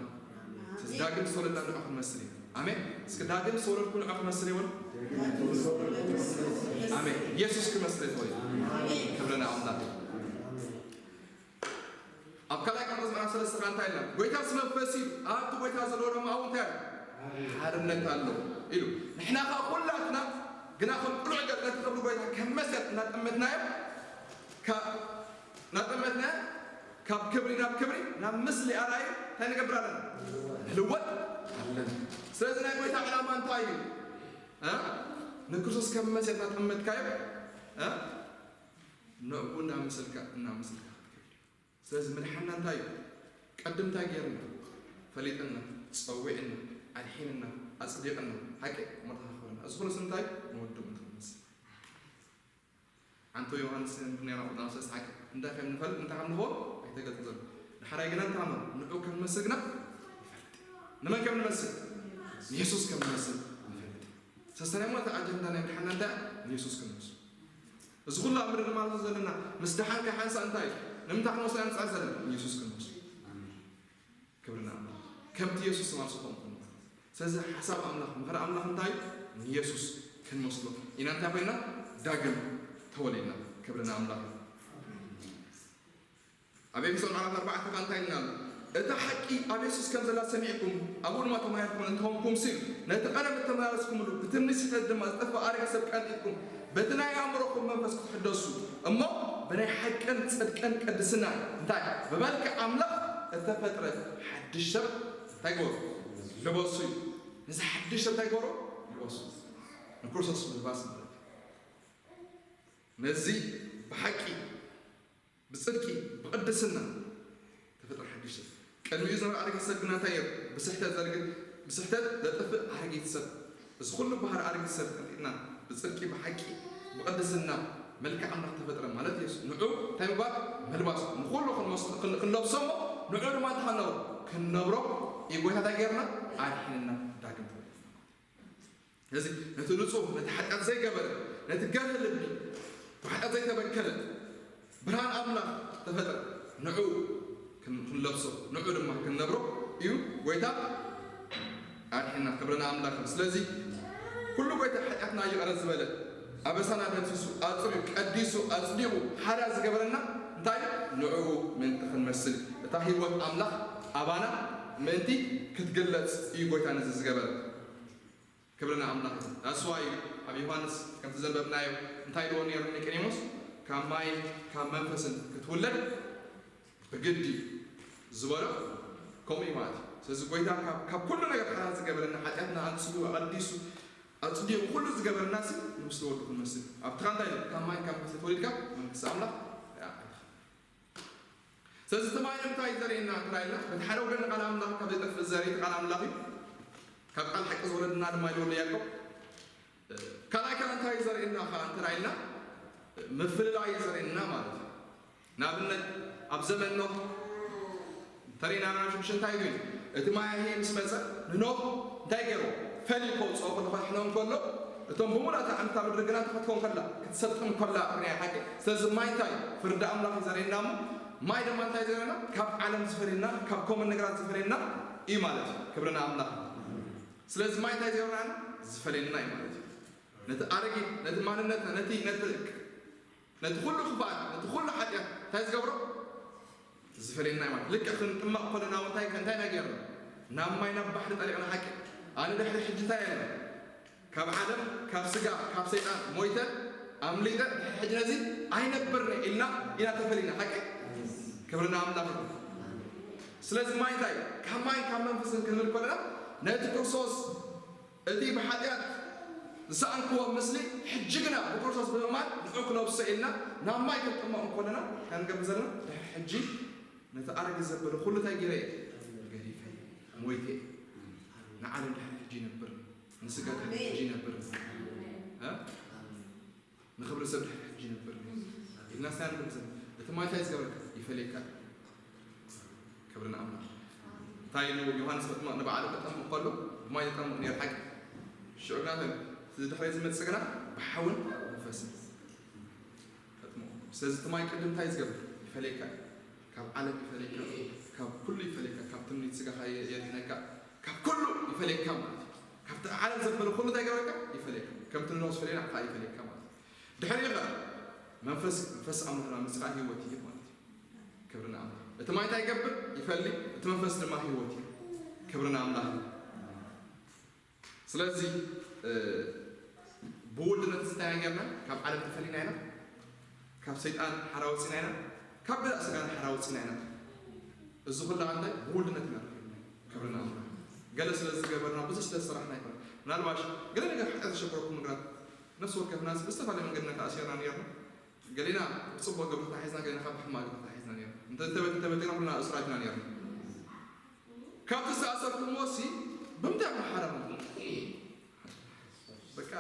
ስለዚ ዳግም ዝተወለድና ንዕኡ ክንመስል ኢና። ኣሜን። እስኪ ዳግም ዝተወለድኩ ንዕኡ ክመስል ይበሉ። ኣሜን። የሱስ ክመስል ይበሉ። ክብሪ ንኣምላኽ። ኣብ ካልኣይ ቆሮንቶስ ምዕራፍ ሰለስተ ከኣ እንታይ ኢልና? ጎይታስ መንፈስ እዩ፣ ኣብቲ ጎይታ ዘለዎ ድማ ኣብኡ እንታይ ኣሎ? ሓርነት ኣሎ ኢሉ። ንሕና ከኣ ኩላትና ግና ከም ቅሉዕ ገርነት ክብሪ ጎይታ ከም መሰል እናጠመትናዮ፣ ካ-፣ እናጠመትናዮ ካብ ክብሪ ናብ ክብሪ፣ ናብ ምስሊ ኣርኣዩ እንታይ ንገብር ኣለና? ንልወጥ ኣለና። ስለዚ ናይ ጎይታ ዕላማ እንታይ እዩ? እ? ንክርስቶስ ከም መሰል እናጠመትካዮ፣ እ? ንዕኡ እናመሰልካ፣ እናመሰልካ ክትከይድ። ስለዚ ምድሓንና እንታይ እዩ? ቀድም እንታይ ጌርና? ፈሊጥና፣ ጸዊዕና፣ ኣድሒንና፣ ኣጽዲቕና፣ ሓቂ መተኻኽብርና። እዚ ኩሉ ስምታይ ንወዱ ምትምስ። ኣንቶ ዮሃንስ ንሕና ቁጣ ሰስ ሓቂ እንታይ ከም ንፈልጥ እንታይ ከም ንኸውን ኣይተገልጸ ዘሎ። ድሓራይ ግና እንታይ ኣሎ? ንዑ ከም ንመስል ግና ንፈልጥ ኢና። ንመን ከም ንመስል? ንየሱስ ከም ንመስል ንፈልጥ ኢና። ሰስተናይ ሞት ኣጀንዳ ናይ ምድሓና እንታይ? ንየሱስ ከም ንመስል። እዚ ኩሉ ኣብ ምድሪ ንማልሶ ዘለና ምስ ደሓንካ ሓንሳእ እንታይ እዩ? ንምንታይ ክንወስዶ ኢና ንጽዕር ዘለና? ንየሱስ ከም ንመስል። ክብሪ ንኣምላኽ። ከምቲ የሱስ ዝማልሶ ከምኡ ክንብል። ስለዚ ሓሳብ ኣምላኽ፣ ምኽሪ ኣምላኽ እንታይ እዩ? ንየሱስ ክንመስሎ ኢና። እንታይ ኮይና? ዳግም ተወሊድና። ክብሪ ንኣምላኽ። ኣብ ኤፌሶን ምዕራፍ ኣርባዕተ ኸኣ እንታይ ኢልና ኣሎ? እታ ሓቂ ኣብ የሱስ ከም ዘላ ሰሚዕኩም፣ ኣብኡ ድማ ተማሂርኩም እንተኾንኩም ሲል፣ ነቲ ቀደም እተመላለስኩምሉ፣ ብትምኒት ስሕተት ድማ ዝጠፍእ ኣረጊት ሰብ ቀንጢጥኩም፣ በቲ ናይ ኣእምሮኹም መንፈስ ክትሕደሱ እሞ ብናይ ሓቅን ጽድቅን ቅድስናን እንታይ ብመልክዕ ኣምላኽ እተፈጥረ ሓድሽ ሰብ እንታይ ግበሩ? ልበሱ እዩ። ነዚ ሓድሽ ሰብ እንታይ ግበሩ? ልበሱ። ንክርስቶስ ምልባስ ማለት እዩ። ነዚ ብሓቂ ብጽድቂ ብቕድስና ተፈጥረ ሓድሽ ሰብ። ቅድሚኡ ዝነበረ ኣረጊት ሰብ ግና እንታይ እዩ? ብስሕተት ዘርግ ብስሕተት ዘጥፍእ ኣረጊት ሰብ። እዚ ኩሉ ባህሪ ኣረጊት ሰብ ቀንጢጥና ብጽድቂ ብሓቂ ብቕድስና መልክዕ ኣምላኽ ተፈጥረ ማለት እዩ። ንዑ እንታይ ምግባር? መልባስ። ንኹሉ ክንመስ- ክን- ክንለብሶ እሞ ንዑ ድማ እንታይ ክንነብሮ? ክንነብሮ እዩ። ጎይታ እንታይ ገይርና? ኣድሒንና ዳግም ተወሊድና። ስለዚ ነቲ ንጹህ፣ ነቲ ሓጢኣት ዘይገበረ፣ ነቲ ገርህ ልቢ፣ ብሓጢኣት ዘይተበከለ፣ ብርሃን ኣምላኽ ተፈጥረ፣ ንዑ ክን- ክንለብሶ፣ ንዑ ድማ ክንነብሮ እዩ ጎይታ ኣድሒና። ክብሪ ንኣምላኽ። ስለዚ ኩሉ ጎይታ ሓጢኣትና ይቕረ ዝበለ፣ ኣበሳና ደምሲሱ፣ ኣጽርዩ፣ ቀዲሱ፣ ኣጽዲቑ፣ ሓራ ዝገበረና እንታይ እዩ? ንዕኡ ምእንቲ ክንመስል፣ እታ ህይወት ኣምላኽ ኣባና ምእንቲ ክትግለጽ እዩ ጎይታ ነዚ ዝገበረ። ክብሪ ንኣምላኽ። ዳስዋይ ኣብ ዮሃንስ ከምቲ ዘንበብናዮ እንታይ ኢልዎ ነይሩ ኒቆዲሞስ? ካብ ማይን ካብ መንፈስን ክትውለድ ብግዲ ዝበሎ ከምኡ እዩ ማለት እዩ። ስለዚ ጎይታ ካብ- ካብ ኩሉ ነገር ሓራ ዝገበረና፣ ሓጢኣትና ኣንጽሁ፣ ኣቐዲሱ፣ ኣጽዲቑ፣ ኩሉ ዝገበረና ሲ ንምስሊ ወዱ ክንመስል። ኣብቲ ኸ እንታይ ኢሉ? ካብ ማይን ካብ መንፈስን ተወሊድካ መንግስቲ ኣምላኽ ኣይትረኽብን። ስለዚ እቲ ማይ እንታይ እዩ ዘርእየና እንተራኢልና፣ በቲ ሓደ ወገን ንቃል ኣምላኽ ካብ ዘይጠፍእ ዘርኢ እቲ ቃል ኣምላኽ እዩ። ካብ ቃል ሓቂ ዝወለድና ድማ ኢልዎ ኣሎ ያዕቆብ። ካልኣይ ከዓ እንታይ እዩ ዘርእየና ከዓ እንተራኢልና፣ ምፍልላይ እዩ ዘርእየና ማለት እዩ። ንኣብነት ኣብ ዘመን ኖህ እንተሪእና ምዕራፍ ሽዱሽተ እንታይ ኮይኑ? እቲ ማይ ምስ መጸ ንኖህ እንታይ ገይሩ? ፈልዩ ከውጽኦ ከሎ ከድሕኖ እንከሎ፣ እቶም ብሙሉእ እታ ዓምታ ምድሪ ግና እንታይ ክትከውን ከላ? ክትሰጥም ከላ ርኣያ ሓቂ። ስለዚ ማይ እንታይ እዩ? ፍርዲ ኣምላኽ እዩ ዘርእየና እሞ፣ ማይ ድማ እንታይ ዘርእየና? ካብ ዓለም ዝፈልየና፣ ካብ ኮመን ነገራት ዝፈልየና እዩ ማለት እዩ። ክብሪ ንኣምላኽ። ስለዚ ማይ እንታይ ዘርእየና? ዝፈልየና እዩ ማለት እዩ። ነቲ ኣረጊት፣ ነቲ ማንነትና፣ ነቲ ነቲ ነቲ ኩሉ ክፋል፣ ነቲ ኩሉ ሓጢኣት እንታይ ዝገብሮ? ዝፈልየና እዩ ማለት። ልክዕ ክንጥመቕ ከለና እውን እንታይ እንታይ ኢና ገይርና? ናብ ማይ ናብ ባሕሪ ጠሊቕና ሓቂ። ኣነ ድሕሪ ሕጂ እንታይ እየ? ካብ ዓለም፣ ካብ ስጋ፣ ካብ ሰይጣን ሞይተ፣ ኣምሊጠ፣ ድሕሪ ሕጂ ነዚ ኣይነብርን እየ ኢልና ኢና ተፈሊና ሓቂ። ክብሪ ንኣምላኽ ይኹን። ስለዚ ማይ እንታይ እዩ? ካብ ማይን ካብ መንፈስን ክንብል ከለና ነቲ ክርስቶስ እቲ ብሓጢኣት ዝሰኣንክዎ ምስሊ ሕጂ ግና ብክርስቶስ ብምእማን ንዑ ክለብሶ ኢልና ናብ ማይ ክንጥመቕ እንከለና እንታይ ንገብር ዘለና? ድሕሪ ሕጂ ነቲ ኣረጊት ዘበለ ኩሉ እንታይ ገይረ እየ? ገዲፈ እየ። ሞይተ እየ። ንዓለም ድሕሪ ሕጂ ይነብር። ንስጋ ድሕሪ ሕጂ ይነብር። እ? ንኽብሪ ሰብ ድሕሪ ሕጂ ይነብር። ኢልና ስና ንገብር ዘለና። እቲ ማይ እንታይ ዝገብረካ? ይፈልየካ። ክብሪ ንኣምላኽ። እንታይ ኢሉ ዮሃንስ መጥምቕ ንባዕሉ ከጠምቕ ከሎ ብማይ ዘጠምቕ ነይሩ ሓቂ። ሽዑ ግና እንታይ ኢሉ? እቲ ድሕረይ ዝመጽእ ግና ብሓውን መንፈስን ከጥምቕ። ስለዚ እቲ ማይ ቅድም እንታይ ዝገብር? ይፈልየካ። ካብ ዓለም ይፈልየካ። ካብ ኩሉ ይፈልየካ። ካብ ትምኒት ስጋኻ የ- የድሕነካ። ካብ ኩሉ ይፈልየካ ማለት እዩ። ካብቲ ዓለም ዘበለ ኩሉ እንታይ ይገብረካ? ይፈልየካ። ከምቲ ንኖህ ዝፈለየ ንዓኻ ይፈልየካ ማለት እዩ። ድሕሪኡ ኸ መንፈስ መንፈስ ኣምላኽ ናብ ምጽኣ ህይወት ይህብ ማለት እዩ። ክብሪ ንኣምላኽ። እቲ ማይ እንታይ ይገብር? ይፈሊ። እቲ መንፈስ ድማ ህይወት እዩ። ክብሪ ንኣምላኽ። ስለዚ እ፣ ብውልድነት እንታይ ጌርና? ካብ ዓለም ተፈሊና ኢና። ካብ ሰይጣን ሓራ ወጺና ኢና። ካብ ገዛእ ስጋና ሓራ ወጺና ኢና። እዚ ኩላ እንታይ ብውልድነት ኢና ረኺብና። ክብሪ ንኣምላኽ። ገለ ስለ ዝገበርና ብዙሕ ስለ ዝሰራሕና ኣይኮነን። ምናልባሽ ገለ ነገር ሓጢኣት ዘሸገረኩም ነገራት ነፍሲ ወከፍና ብዝተፈላለየ መንገዲ ተኣሲርና ነይርና። ገሌና ብጽቡቕ ግብሪ ተታሒዝና፣ ገሌና ካብ ሕማቕ ግብሪ ተታሒዝና ነይርና። እንተ ተበ- ተበቲና ኩልና እሱራት ኢና ነይርና። ካብቲ ዝተኣሰርኩምዎ ሲ ብምንታይ ሓራም? በቃ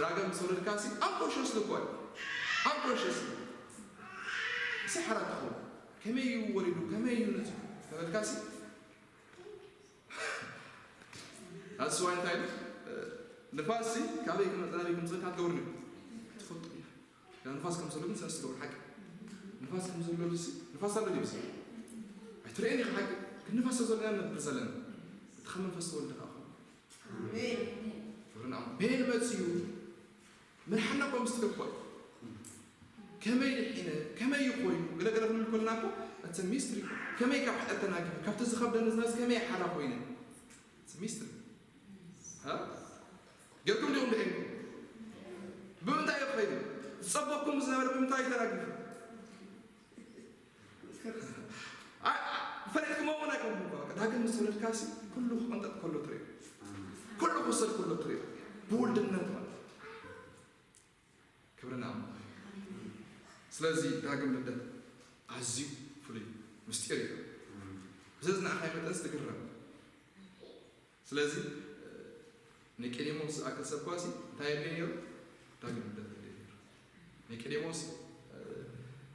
ዳግም ምስ ወለድካሲ ኣንኮንሸስሊ እኮ እዩ። ኣንኮንሸስሊ እዚ ሓራም ትኸውን። ከመይ እዩ ወሊዱ፣ ከመይ እዩ ንሱ ተበልካሲ፣ ኣስዋይ እንታይ ኢሉ? ንፋስሲ ካበይ ክመጽእ ናበይ ክምጽእ ትገብርኒ ትፈልጡ ኢኻ። ያ ንፋስ ከም ዘሎ ግን ሰለስተ ገብሩ ሓቂ። ንፋስ ከም ዘሎ ድሲ ንፋስ ኣሎ ድዩ? ኣይትርእየን ኢኻ ሓቂ። ግን ንፋስ ዘሎ ኢና ንነብር ዘለና። እቲ ከም መንፈስ ተወልደ ከዓ ኹን። ኣሜን። ክብሪ ንኣምላኽ። በየን መጽዩ? ምን ሓና እኮ ምስ ትገብር። ከመይ ድሒነ? ከመይ ኮይኑ? ገለ ገለ ክንብል ከለና እኮ፣ it's a mystery። ከመይ ካብ ሓጢኣት ተናጊፈ? ካብቲ ዝኸብደኒ ዝነበስ ከመይ ሓራ ኮይነ? It's a mystery። ሃ? ጌርኩም ዲኹም ድሒንኩም? ብምንታይ እዩ ከይዱ? ዝጸበኩም ዝነበረ ብምንታይ ተናጊፉ? ኣይ፣ ፈሊጥኩሞ እውን ኣይኮንኩም እኮ። በቃ ዳግም ምስ ተወለድካሲ ኩሉ ክቕንጠጥ ከሎ ትርእዮ። ኩሉ ክውሰድ ከሎ ትርእዮ። ብውልድነት ማለት እዩ። ክብሪ ንኣምላኽ። ስለዚ ዳግም ልደት ኣዝዩ ፍሉይ ምስጢር እዩ። ብዘዝናእኻዮ መጠንስ ትግረም። ስለዚ ኒቆዲሞስ ዝኣክል ሰብ ኳሲ እንታይ የድልዮ ነይሩ? ዳግም ልደት የድልዮ ነይሩ። ኒቆዲሞስ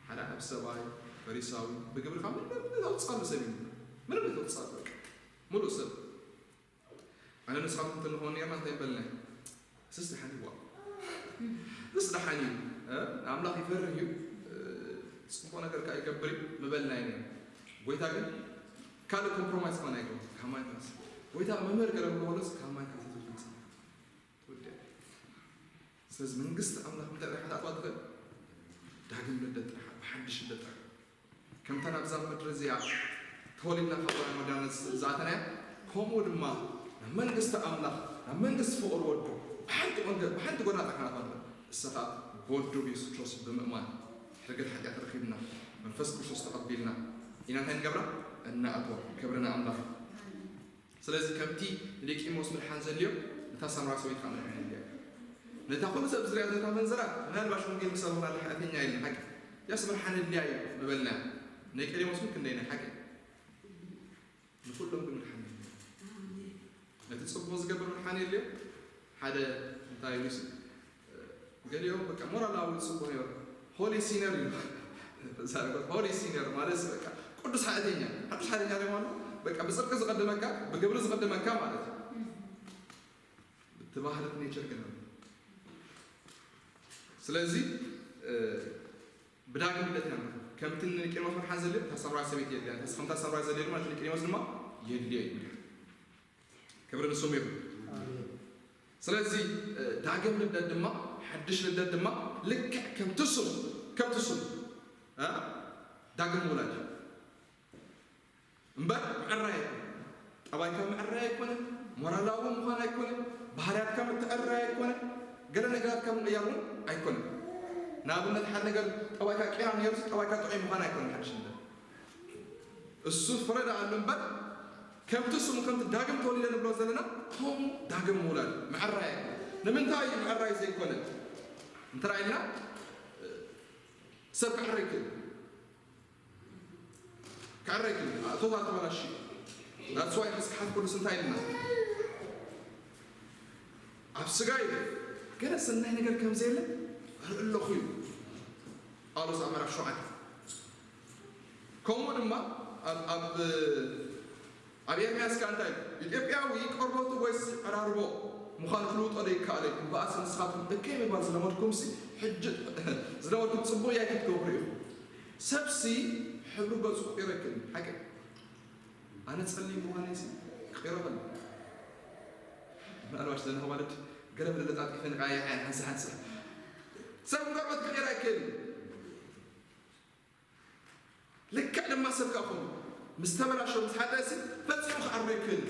ሓደ ዓቢ ሰብኣይ ፈሪሳዊ፣ ብግብርኻ ምንም ዘይተውጽኣሉ ሰብ እዩ። ምንም ዘይተውጽኣሉ በቃ። ምሉእ ሰብ። ኣነ ንስኻትኩም እንተንኾን ኔርና እንታይ ምበልና? ስስ ደሓን እዩ። ስስ ደሓን እዩ። እ? ንኣምላኽ ይፈርህ እዩ። እ፣ ጽቡቕ ነገር ከኣ ይገብር እዩ ምበልና እዩ ነይሩ። ጎይታ ግን ካልእ ኮምፕሮማይዝ ከማን ኣይገብር። ከማን ካስ። ጎይታ መምህር ገለ ብሎ ከሎስ ከማን ካስ ዝብል ትወድእ። ስለዚ መንግስቲ ኣምላኽ ምንታይ ጥራሕ ክትኣትዋ ትኽእል? ዳግም ልደት ጥራሕ፣ ብሓድሽ ልደት ጥራሕ። ከምታ ናብዛ ምድሪ እዚኣ ተወሊድና ካብ ጸባን ወዳነት ዝኣተናያ፣ ከምኡ ድማ ናብ መንግስቲ ኣምላኽ፣ ናብ መንግስቲ ፍቕሪ ወዱ፣ ብሓንቲ ወንጌል፣ ብሓንቲ ጎና ጥራሕ ናትና ንብል። እሳ ኸኣ ብወዱ ብየሱስ ክርስቶስ ብምእማን፣ ሕርገት ሓጢኣት ረኺብና፣ መንፈስ ክርስቶስ ተቐቢልና ኢና እንታይ ንገብራ? እናኣትዋ። ክብሪ ንኣምላኽ። ስለዚ ከምቲ ንኒቆዲሞስ ምድሓን ዘድልዮ፣ ነታ ሳምራዊት ሰበይቲ ከኣ ምድሓን የድልያ። ነታ ኩሉ ሰብ ዝሪኣ ዘታ መንዘራ፣ ምናልባሽ ወንጌል ክሰብኹና ሓጢኣተኛ ኢልና ሓቂ። ያስ ምድሓን የድልያ እዩ ምበልና። ኒቆዲሞስ እውን ክንደይ ናይ ሓቂ። ንኹሎም ግን ምድሓን የድልያ። ነቲ ጽቡቕ ዝገብር ምድሓን የድልዮ። ሓደ እንታይ ኢሉ ሲ፣ ገሊኦም በቃ ሞራላዊ ጽቡቕ ነይሩ። ሆሊ ሲነር እዩ። እዛ ነገር ሆሊ ሲነር ማለት በቃ ቅዱስ ሓጢኣተኛ። ቅዱስ ሓጢኣተኛ ለማኑ በቃ ብጽድቂ ዝቐድመካ፣ ብግብሪ ዝቐድመካ ማለት እዩ። እቲ ባህሪ እቲ ኔቸር ግን ኣሎ። ስለዚ፣ እ፣ ብዳግም ልደት ኢና ንረኽቦ። ከምቲ ንኒቆዲሞስ ምድሓን ዘድልዮ፣ እታ ሳምራዊት ሰበይቲ የድልያ። ከምታ ሳምራዊት ዘድልዮ ድማ፣ እቲ ኒቆዲሞስ ድማ የድልዮ እዩ ምድሓን። ክብሪ ንስሙ ይኹን። ኣሜን። ስለዚ፣ እ፣ ዳግም ልደት ድማ፣ ሓድሽ ልደት ድማ፣ ልክዕ ከምቲ ስሙ፣ ከምቲ ስሙ፣ እ፣ ዳግም ምውላድ እዩ። እምበር ምዕራይ ኣይኮነን። ጠባይካ ምዕራይ ኣይኮነን። ሞራላዊ ምዃን ኣይኮነን። ባህርያትካ ምትዕራይ ኣይኮነን። ገለ ነገራትካ ምቕያር እውን ኣይኮነን። ንኣብነት፣ ሓደ ነገር ጠባይካ ቂራ ነይሩ፣ ጠባይካ ጥዑይ ምዃን ኣይኮነን ሓድሽ ልደት። እሱ ፍረ ደኣ ኣሎ እምበር፣ ከምቲ ስሙ፣ ከምቲ ዳግም ተወሊደ ንብሎ ዘለና፣ ከምኡ ዳግም ምውላድ፣ ምዕራይ ኣይኮነን። ንምንታይ እዩ ምዕራይ ዘይኮነ? እንተ ርኣይና፣ ሰብ ክዕረ ይክእል። ክዕረ ይክእል። ኣእቶት ኣተባላሽዩ። That's why መጽሓፍ ቅዱስ እንታይ ኢልና? ኣብ ስጋ እዩ። ገለ ሰናይ ነገር ከም ዘየለ እርኢ ኣለኹ እዩ። ጳውሎስ ኣብ ምዕራፍ ሸውዓተ። ከምኡ ድማ ኣብ፣ ኣብ፣ ኣብ ኤርምያስ ከኣ እንታይ ኢሉ? ኢትዮጵያዊ ቆርበቱ ወይስ ዕራርቦ ምዃኑ ክልውጦ ዶ ይከኣል እዩ? እምበኣስ ንስኻትኩም እከይ ምባል ዝለመድኩምሲ፣ ሕጂ ዝለመድኩም ጽቡቕ ያይ ክትገብሩ ኢኹም። ሰብሲ ሕብሪ ገጹ ክቕይሮ ኣይክእልን። ሓቂ። ኣነ ጸሊም ምዃነይሲ ክቕይሮ ከሎ። ምናልባሽ ዘን ኣዋልድ ገለ መለ ለጣጢፈ ንቃየሕ እየን ሓንሳ ሓንሳ። ሰብ ቆርበት ክቕይር ኣይክእልን። ልክዕ ድማ ሰብ ከኣ ኾኑ። ምስ ተበላሸወ፣ ምስ ሓጠእሲ ፈጺሙ ክዓርቦ ኣይክእልን።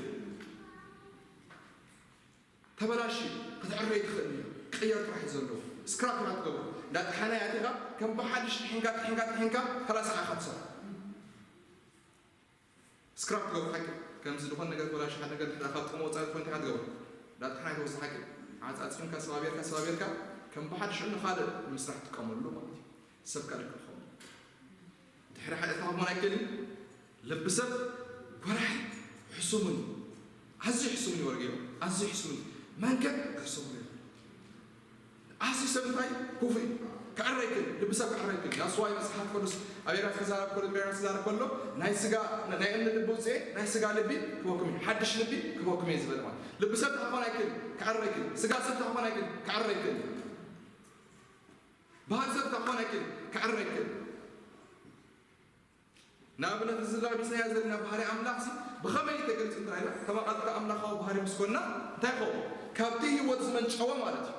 ተበላሽዩ ክትዕረይ ትኽእል እያ። ቅየር ጥራሕ እዩ ዘለዎ። ስክራፕ ኢና ትገብሮ። እንዳ ጠሓና ኣቲኻ ከም ብሓድሽ ጥሒንካ፣ ጥሒንካ፣ ጥሒንካ፣ ሰላሳ ኢኻ ትሰርሖ። ስክራፕ ትገብሮ ሓቂ። ከምዚ ዝኾነ ነገር ተበላሽዩ፣ ሓደ ነገር ድሕሪ ካብ ጥቕሚ ወጻኢ ዝኾነ እንታይ ኢኻ ትገብሮ? እንዳ ጠሓና ትወስድ ሓቂ። ዓጻጺምካ፣ ሰባቢርካ፣ ሰባቢርካ፣ ከም ብሓድሽ ንኻልእ ንምስራሕ ትጥቀመሉ ማለት እዩ። ሰብ ካልእ ክኸውን። ድሕሪ ሓጢኣትካ ክኾን ኣይክእልን። ልቢ ሰብ ጎራሕ ሕሱምን እዩ። ኣዝዩ ሕሱም እዩ ወርጌሎ፣ ኣዝዩ ሕሱም እዩ። መንከ ክሕሱም እዩ። ኣዝዩ ሰብ እንታይ ክፉእ እዩ። ክዕረ ይክእል፣ ልቢ ሰብ ክዕረ ይክእል። That's why መጽሓፍ ቅዱስ ኣብ ኤርምያስ ክዛረብ ከሎ፣ ኤርምያስ ክዛረብ ከሎ ናይ ስጋ፣ ናይ እምኒ ልቢ ውጽኤ፣ ናይ ስጋ ልቢ ክበኩም እዩ፣ ሓድሽ ልቢ ክበኩም እዩ ዝበለ ማለት። ልቢ ሰብ ተኾን ኣይክእል፣ ክዕረ ይክእል። ስጋ ሰብ ተኾን ኣይክእል፣ ክዕረ ይክእል። ባህሪ ሰብ ተኾን ኣይክእል፣ ክዕረ ይክእል። ንኣብነት እዚ ላቢስናዮ ዘለና ባህሪ ኣምላኽ ሲ ብኸመይ ተገሊጹ እንተኢልና፣ ተመቐልቲ ኣምላኻዊ ባህሪ ምስ ኮንና እንታይ ይኸውን? ካብቲ ህይወት ዝመንጨወ ማለት እዩ።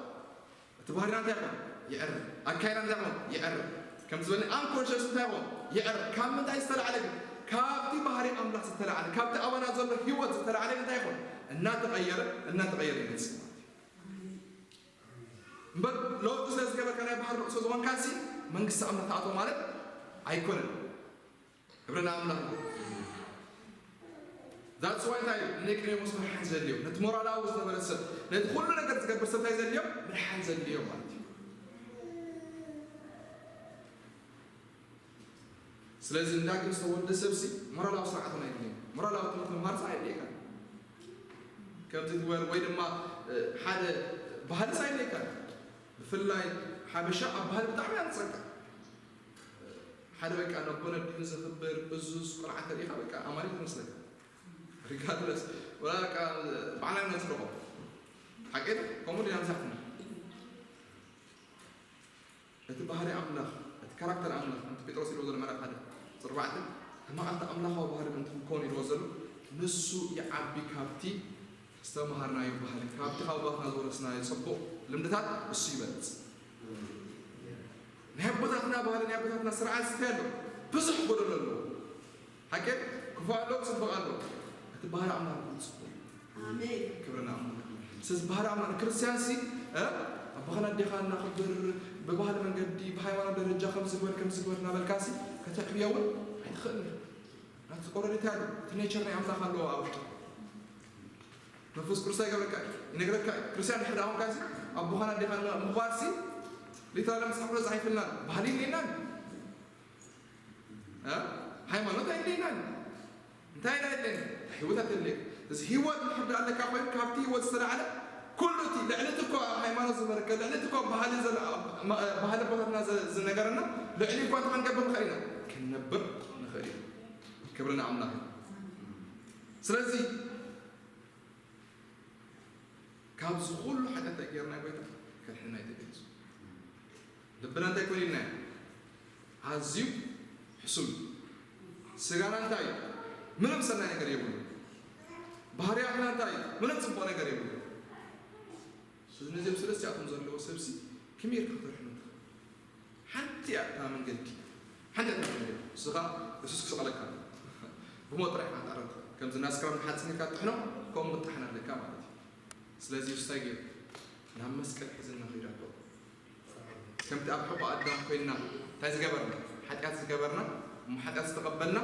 እቲ ባህሪና እንታይ ይኾን? ይዕረ። ኣካይዳ እንታይ ይኾን? ይዕረ። ከም ዝበለኒ ኣንኮንሸስ እንታይ ይኾን? ይዕረ። ካብ ምንታይ ዝተላዕለ ግን? ካብቲ ባህሪ ኣምላኽ ዝተላዕለ፣ ካብቲ ኣባና ዘሎ ህይወት ዝተላዕለ እንታይ ይኾን? እናተቐየረ፣ እናተቐየረ ይመጽእ ማለት እዩ። እምበር ለውጢ ስለ ዝገበርካ ናይ ባህሪ ርእሶ ዝኾንካ ሲ መንግስቲ ኣምላኽ ትኣትዎ ማለት ኣይኮነን። ክብሪ ንኣምላኽ። That's why እንታይ እዩ? ንኒቆዲሞስ ምድሓን ዘድልዮ፣ ነቲ ሞራላዊ ዝነበረ ሰብ፣ ነቲ ኩሉ ነገር ዝገብር ሰብ እንታይ ዘድልዮ? ምድሓን ዘድልዮ ማለት እዩ። ስለዚ እንዳግም ዝተወልደ ሰብሲ ሞራላዊ ስርዓት እውን ኣይድልዮ። ሞራላዊ ትምህርቲ ምምሃር ሳ ኣይድልየካ። ከምዚ ትበል ወይ ድማ፣ እ፣ ሓደ ባህልስ ኣይድልየካ። ብፍላይ ሓበሻ ኣብ ባህል ብጣዕሚ እያ ትጸቅጥ። ሓደ በቃ ነቦ ነዲኡ ዘኽብር፣ እዙዝ፣ ቆልዓ ተሪኢኻ በቃ ኣማኒ ትመስለካ። ሪጋርድለስ፣ ወላ በቃ ባዕልና ነጽድቖ። ሓቂ ዶ? ከምኡ ዲና ምሳሕትና? እቲ ባህሪ ኣምላኽ፣ እቲ ካራክተር ኣምላኽ፣ ከምቲ ጴጥሮስ ኢልዎ ዘሎ ምዕራፍ ሓደ ቁጽሪ ኣርባዕተ፣ ተማቐልቲ ኣምላኻዊ ባህሪ ምእንቲ ክንከውን ኢልዎ ዘሎ፣ ንሱ ይዓቢ ካብቲ ዝተምሃርናዮ ባህሪ፣ ካብቲ ካብ ኣቦታትና ዝወረስናዮ ጽቡቕ ልምድታት እሱ ይበልጽ። ናይ ኣቦታትና ባህሪ፣ ናይ ኣቦታትና ስርዓት እንታይ ኣሎ? ብዙሕ ጎደሎ ኣለዎ። ሓቂ ክፉእ ኣሎ፣ ጽቡቕ ኣሎ። እቲ ባህሪ ኣምላኽ ግን ጽቡቕ እዩ። ኣሜን። ክብሪ ንኣምላኽ። ስለዚ ባህሪ ኣምላኽ ክርስትያን ሲ፣ እ፣ ኣቦኻን ኣዴኻን እናኽብር፣ ብባህሊ መንገዲ፣ ብሃይማኖት ደረጃ ከምዚ ግበር፣ ከምዚ ግበር እናበልካ ሲ፣ ከተዕብዮ እውን ኣይትኽእልን ኢኻ። ናቲ ኦረዲ እንታይ ኣሎ? እቲ ኔቸር ናይ ኣምላኽ ኣለዎ ኣብ ውሽጢ። መንፈስ ቅዱስ ይገብረካ፣ ይነግረካ። ክርስትያን ድሕሪ ደኣ ኮንካ ሲ፣ ኣቦኻን ኣዴኻን ምኽባር ሲ፣ ሊትራሊ መጽሓፍ ቅዱስ ጽሒፍልና፣ ባህሊ የድልየናን። እ? ሃይማኖት ኣይድልየናን። እንታይ ኢና የድልየና? ህይወት ኣትልየና። እዚ ህይወት እንድሕር ደኣ ኣለካ ኮይኑ፣ ካብቲ ህይወት ዝተላዕለ ኩሉ እቲ ልዕሊ እቲ እኮ ሃይማኖት ዝመለከ፣ ልዕሊ እቲ እኮ ባህሊ ዘለ-፣ ባህሊ ኣቦታትና ዘ-፣ ዝነገረና፣ ልዕሊ እኳ እንታይ ክንገብር ንኽእል ኢና? ክንነብር ንኽእል ኢና። ክብሪ ንኣምላኽ እዩ። ስለዚ ካብዚ ኩሉ ሓጢኣት እንታይ ጌርና ጎይታ? ከድሕነና እዩ ተገይጹ። ልብና እንታይ ኮይኑ ኢልናዮ? ኣዝዩ ሕሱም እዩ። ስጋና እንታይ እዩ? ምንም ሰናይ ነገር የብሉ። ባህርያትና እንታይ እዩ? ምንም ጽቡቕ ነገር የብሉ። ስለዚ ነዚኦም ሰለስቲኣቶም ዘለዎ ሰብሲ ከመይ ጌርካ ክተድሕኖ ትኽእል? ሓንቲ እያ እታ መንገዲ። ሓንቲ እያ እታ መንገዲ። ንሱ ኸኣ የሱስ ክስቐለካ ኣሎ። ብሞት ጥራይ ኢኻ ክትዕረግ። ከምዚ እናስክራም ንሓጺን ኢልካ ትጥሕኖ፣ ከምኡ ክትጠሓን ኣለካ ማለት እዩ። ስለዚ የሱስ እንታይ ገይሩ? ናብ መስቀል ሒዝና ከይዱ ኣሎ። ከምቲ ኣብ ሕቖ ኣዳም ኮይንና እንታይ ዝገበርና? ሓጢኣት ዝገበርና፣ እሞ ሓጢኣት ዝተቐበልና፣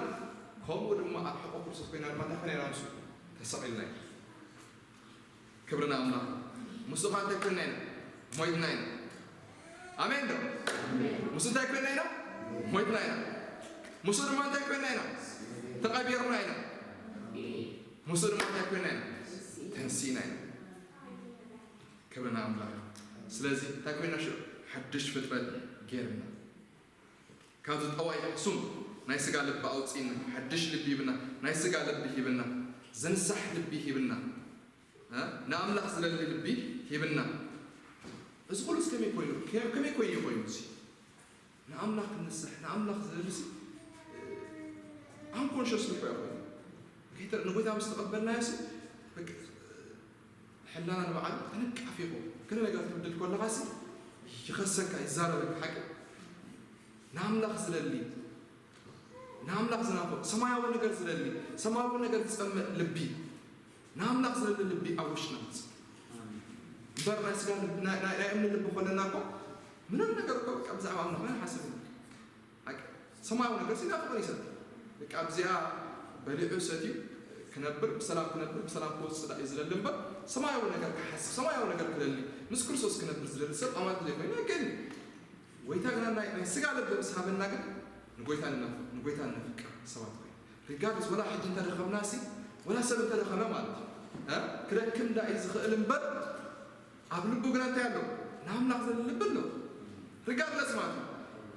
ከምኡ ድማ ኣብ ሕቖ ክርስቶስ ኮይና ድማ እንታይ ኮይና ኢና? ምስ ተሰቒልና ኢና። ክብሪ ንኣምላኽ። ምስኡ ኸኣ እንታይ ኮይንና ኢና? ሞይትና ኢና። ኣሜን ዶ? ምስኡ እንታይ ኮይንና ኢና? ሞይትና ኢና። ምስኡ ድማ እንታይ ኮይንና ኢና? ተቐቢርና ኢና። ምስኡ ድማ እንታይ ኮይንና ኢና? ተንሲእና ኢና። ክብሪ ንኣምላኽ። ስለዚ እንታይ ኮይንና ሽዑ? ሓድሽ ፍጥረት ጌርና። ካብዚ ጠዋይ ሕሱም ናይ ስጋ ልቢ ኣውጺእና፣ ሓድሽ ልቢ ሂብና፣ ናይ ስጋ ልቢ ሂብና፣ ዝንሳሕ ልቢ ሂብና፣ እ? ንኣምላኽ ዝደሊ ልቢ ሂብና። እዚ ኩሉስ ከመይ ኮይኑ? ከ-፣ ከመይ ኮይኑ ኮይኑ እዚ? ንኣምላኽ ክንስሕ፣ ንኣምላኽ ዝደሊ ሲ፣ ኣንኮንሸስ ልኮ ኮይኑ። ከይተ-፣ ንጎይታ ምስ ተቐበልናዮ ሲ፣ በቃ፣ ሕላና ንባዕሉ ተነቃፊቑ። ገለ ነገር ክትብድል ከለኻ ሲ፣ ይኸሰካ፣ ይዛረበካ። ሓቂ ንኣምላኽ ዝደሊ፣ ንኣምላኽ ዝናፍቕ፣ ሰማያዊ ነገር ዝደሊ፣ ሰማያዊ ነገር ዝጸምእ ልቢ፣ ንኣምላኽ ዝደሊ ልቢ ኣብ ውሽጥና ይምጽእ። እምበር ናይ ስጋ ልቢ፣ ናይ፣ ናይ፣ ናይ እምኒ ልቢ ኮለና እኮ ምንም ነገር እኮ በቃ ብዛዕባ ኣምላኽ ኣይንሓስብን። ሓቂ ሰማያዊ ነገር ሲናፍቕ ይሰብ። በቃ ኣብዚኣ በሊዑ ሰትዩ ክነብር፣ ብሰላም ክነብር፣ ብሰላም ክወጽእ ደኣ እዩ ዝደሊ እምበር፣ ሰማያዊ ነገር ክሓስብ፣ ሰማያዊ ነገር ክደሊ፣ ምስ ክርስቶስ ክነብር ዝደሊ ሰብ ኣማልክ ዘይኮይኑ ኣይክእልን እዩ። ጎይታ ግና ናይ፣ ናይ ስጋ ልቢ ምስ ሃበና ግን ንጎይታ ንናፍቕ፣ ንጎይታ ነፍቅር ሰባት ኮይና። ሪጋርድስ ወላ ሕጂ እንተደኸምና ሲ፣ ወላ ሰብ እንተደኸመ ማለት እዩ። እ? ክደክም ዳ እዩ ዝኽእል እምበር፣ ኣብ ልቡ ግና እንታይ ኣሎ? ንኣምላኽ ዘለ ልቢ ኣሎ። ሪጋርድለስ ማለት እዩ።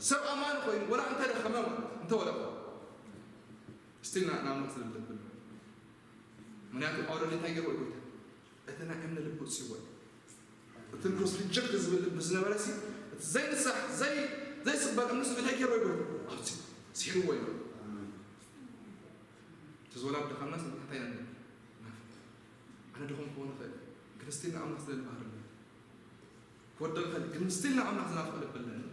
ሰብ ኣማኒ ኮይኑ ወላ እንተደኸመ ማለት እንተወደቐ፣ ስቲል ንኣምላኽ ዘለ ልቢ ኣሎ። ምክንያቱ ኣውረዲ እንታይ ገይርዎ እዩ ጎይታ? እቲ ናይ እምኒ ልቢ ውፅእዎ እዩ። እቲ ንክሮስ ሪጀክት ዝብል ልቢ ዝነበረ ሲ፣ እቲ ዘይንሳሕ፣ ዘይ-፣ ዘይስበር እምኒ ሲ እንታይ ገይርዎ እዩ ጎይታ? ኣውፅኡ፣ ስሒርዎ እዩ። እቲ ዝወላድ ድኻምና ስለ እንታይ ኢና ንብል? ናፍቕ። ኣነ ድኹም ክኾን እኽእል፣ ግን ስቲል ንኣምላኽ ዝደሊ ባህሪ ኣለኒ። ክወድቕ እኽእል፣ ግን ስቲል ንኣምላኽ ዝናፍቕ ልቢ ኣለኒ።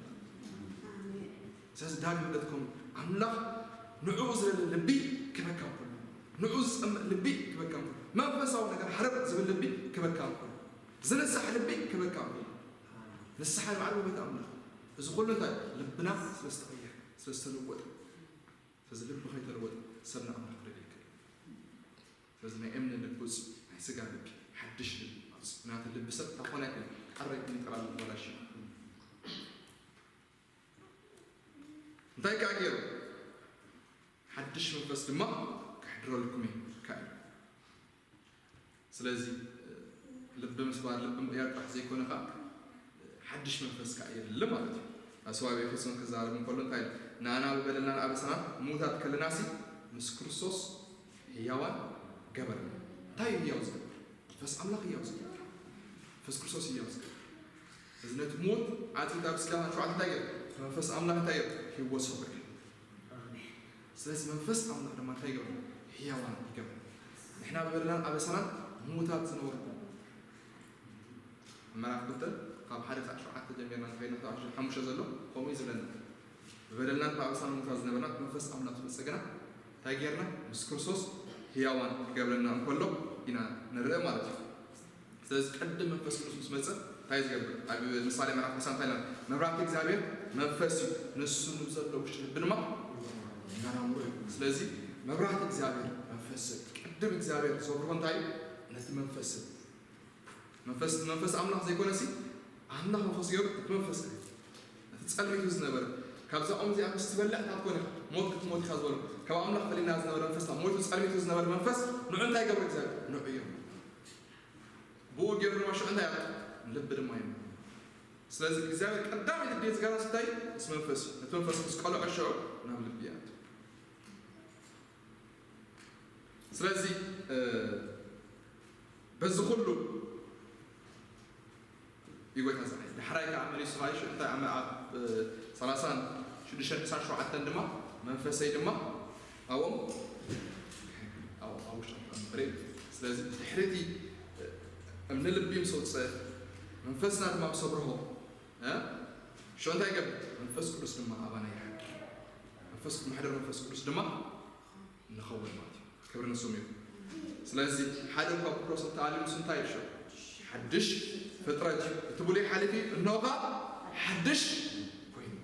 ስለዚ ዳግም ልደትኩም ኣምላኽ ንዕኡ ዝደሊ ልቢ ክበካ እንከሎ፣ ንዕኡ ዝጸምእ ልቢ ክበካ እንከሎ፣ መንፈሳዊ ነገር ሓረቕ ዝብል ልቢ ክበካ እንከሎ፣ ዝንሳሕ ልቢ ክበካ እንከሎ፣ ንስሓ ንባዕሉ ክበካ ኣምላኽ። እዚ ኩሉ እንታይ? ልብና ስለ ዝተቐየረ፣ ስለ ዝተለወጠ። ስለዚ ልቢ ከይተለወጠ ሰብ ንኣምላኽ ክርኢ ይክእል። ስለዚ ናይ እምኒ ልቢ ውፅእ፣ ናይ ስጋ ልቢ፣ ሓድሽ ልቢ ማለት እዩ። ምክንያቱ ልቢ ሰብ ታኾና ይክእል፣ ቀረ ይክእል፣ ይጠራል፣ ይበላሽ። እንታይ ከዓ ገይሩ? ሓድሽ መንፈስ ድማ ከሕድረልኩም እየ ከዓ ኢሉ። ስለዚ ልቢ ምስባር፣ ልቢ ምቕያር ጥራሕ ዘይኮነ ከዓ ሓድሽ መንፈስ ከዓ የድሊ ማለት እዩ። ኣብ ሰብኣዊ ኤፌሶን ክዛረብ እንከሎ እንታይ ኢሉ? ንኣና ብበደልናን ኣበሳናን ምዉታት ከለናሲ ምስ ክርስቶስ ህያዋን ገበረና። እንታይ እዩ ህያው ዝገብር? መንፈስ ኣምላኽ ህያው ዝገብር። መንፈስ ክርስቶስ ህያው ዝገብር። እዚ ነቲ ምዉት ዓፂድ ኣብ ስጋ ሸውዓተ እንታይ ገይሩ? መንፈስ ኣምላኽ እንታይ ገይሩ? ህይወት ሰብሩ እዩ። ስለዚ መንፈስ ኣምላኽ ድማ እንታይ ይገብር? ህያዋን ይገብር። ንሕና ብበደልናን ኣበሳናን ምዉታት ዝነበርኩም። ምዕራፍ ክልተ ካብ ሓደ ክሳብ ሸውዓተ ጀሚርና እንተኸይድና ክሳብ ሓሙሽተ ዘሎ ከምኡ እዩ ዝብለና። ብበደልናን ብኣበሳናን ምዉታት ዝነበርና መንፈስ ኣምላኽ ዝመጸ ግና እንታይ ገይርና? ምስ ክርስቶስ ህያዋን ክገብረና እንከሎ ኢና ንርኢ ማለት እዩ። ስለዚ ቅድም መንፈስ ቅዱስ ምስ መጸ እንታይ ዝገብር? ኣብ ምሳሌ ምዕራፍ ሓምሳ እንታይ ይላል? መብራህቲ እግዚኣብሔር መንፈስ እዩ፣ ንሱ ንብዘሎ ውሽጢ ልቢ ድማ ይመራምሮ እዩ። ስለዚ መብራህቲ እግዚኣብሔር መንፈስ እዩ። ቅድም እግዚኣብሔር ዘብርሆ እንታይ እዩ? ነቲ መንፈስ እዩ። መንፈስ፣ መንፈስ ኣምላኽ ዘይኮነሲ ኣምላኽ መንፈስ ገይሩ እቲ መንፈስ እዩ። እቲ ጸልሚቱ ዝነበረ ካብዛ ኦም እዚኣ ምስ ትበልዕ እታ ትኮነ ሞት ክትሞት ኢኻ ዝበሎ ካብ ኣምላኽ ፈሊና ዝነበረ መንፈስና ሞይቱ ጸልሚቱ ዝነበረ መንፈስ ንዑ እንታይ ገብር እግዚኣብሔር? ንዑ እዮም። ብኡ ገይሩ ድማ ሽዑ እንታይ ኣቱ? ልቢ ድማ እዩ። ስለዚ እግዚኣብሔር ቀዳመይቲ ድሌት ዝገራ ስታይ ምስ መንፈስ እዩ። እቲ መንፈስ ምስ ቀልዖ ሽዑ ናብ ልቢ ይኣቱ። ስለዚ እ፣ በዚ ኩሉ ይጎይታ ዝዓይ ዳሕራይ ከዓ መሊሱ ሃይሹ እንታይ ኣብ ኣብ እ፣ ሰላሳን ሽዱሽተን ዕስራን ሸውዓተን ድማ መንፈሰይ ድማ ኣብኦም ኣብ ኣብ ውሽጢ ክነብር እዩ። ስለዚ ድሕሪቲ እ፣ እምኒ ልቢ ምስ ኣውፅእ መንፈስና ድማ ምስ ኣብርሆ እ፣ ሽዑ እንታይ ይገብር? መንፈስ ቅዱስ ድማ ኣባና ይሓድር። መንፈስ ማሕደር መንፈስ ቅዱስ ድማ ንኸውን ማለት እዩ። ክብሪ ንስሙ ይኹን። ስለዚ ሓደ እኳ ቁጥሮስ እንተኣልዩ ምስ እንታይ ይድሸ? ሓድሽ ፍጥረት እዩ። እቲ ብሉይ ሓሊፊ እንሆ ኸኣ ሓድሽ ኮይኑ።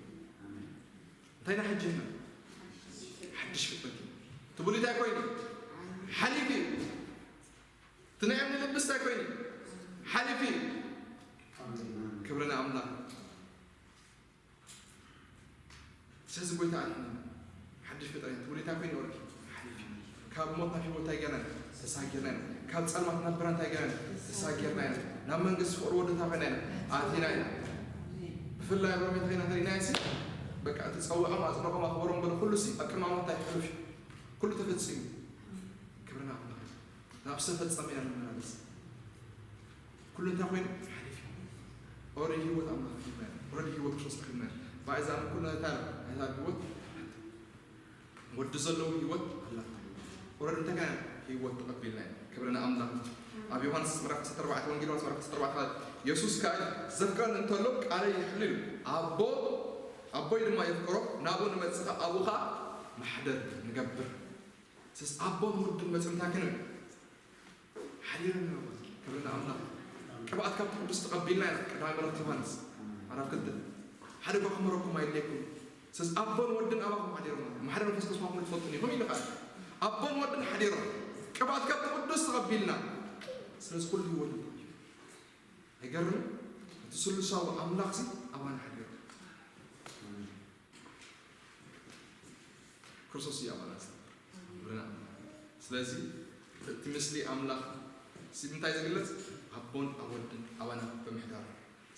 እንታይ ኢና ሕጂ ኢልና? ሓድሽ ፍጥረት እዩ። እቲ ብሉይ እንታይ ኮይኑ? ሓሊፊ እዩ። እቲ ናይ እምኒ ልብስ እንታይ ኮይኑ? ሓሊፊ እዩ። ክብሪ ንኣምላኽ። ስለዚ ጎይታ ኣድሕነና። ሓድሽ ፍጥረት ትውልድ እንታይ ኮይኑ ወርቂ? ሓሊፍ እዩ። ካብ ሞት ናብ ህይወት እንታይ ገርና ኢና? ተሳጊርና ኢና። ካብ ጸልማት ናብ ብርሃን እንታይ ገርና ኢና? ተሳጊርና ኢና። ናብ መንግስቲ ፍቕሪ ወዱ እንታይ ኮይና ኢና? ኣቲና ኢና። ብፍላይ ኣብ ሮሜ እንታይ ኢና እንተሪእናዮ ሲ፣ በቃ እቲ ጸውዖም፣ ኣጽደቖም፣ ኣኽበሮም በሉ ኩሉ ሲ ኣብ ቅድሚ ኣምላኽ እንታይ ሕሉፍ እዩ? ኩሉ ተፈጺሙ። ክብሪ ንኣምላኽ። ናብ ዝተፈጸመ ኢና ንመላለስ። ኩሉ እንታይ ኮይኑ? ሓሊፍ እዩ። ኦረዲ ህይወት ኣምላኽ ረኺብና ኢና። ኦረዲ ህይወት ክርስቶስ ረኺብና ኢና። ብኣይ ዝኣምን ኩሉ እንታይ ኣሎ? ናይታ ህይወት ኣላቶ። ወዲ ዘለዎ ህይወት ኣላቶ። ኦረዲ እንታይ ኮይና? ህይወት ተቐቢልና ኢና። ክብሪ ንኣምላኽ። ኣብ ዮሃንስ ምዕራፍ ዓሰርተ ኣርባዕተ፣ ወንጌል ዮሃንስ ምዕራፍ ዓሰርተ ኣርባዕተ፣ የሱስ ከኣ ዘፍቅረኒ እንተሎ ቃለይ የሕልል እዩ። ኣቦ፣ ኣቦይ ድማ የፍቅሮ፣ ናብኡ ንመጽእ፣ ኣብኡ ኸኣ ማሕደር ንገብር። ስለዚ ኣቦን ወድን መጺኦም እንታይ ክንብል? ሓዲሮም እዮም ኣቦን። ክብሪ ንኣምላኽ። ቅብኣት ካብቲ ቅዱስ ተቐቢልና ኢና። ቀዳማይ መልእኽቲ ዮሃንስ ምዕራፍ ክልተ። ሓደ እኳ ክመረኩም ኣይድልየኩም። ስለዚ ኣቦን ወድን ኣባኹም ሓዲሮም እዮም። ማሕደር መንፈስ ቅዱስ ምዃንኩም ትፈልጡ ኢኹም ኢሉ ኸኣ። ኣቦን ወድን ሓዲሮም። ቅብኣት ካብቲ ቅዱስ ተቐቢልና። ስለዚ ኩሉ ህይወት እዩ። ኣይገርምን? እቲ ስሉሳዊ ኣምላኽ ሲ ኣባና ሓዲሩ። ክርስቶስ እዩ ኣባና ዝነብር። ስለዚ እቲ ምስሊ ኣምላኽ እዚ እንታይ ዝግለጽ? ኣቦን ኣብ ወድን ኣባና ብምሕዳር።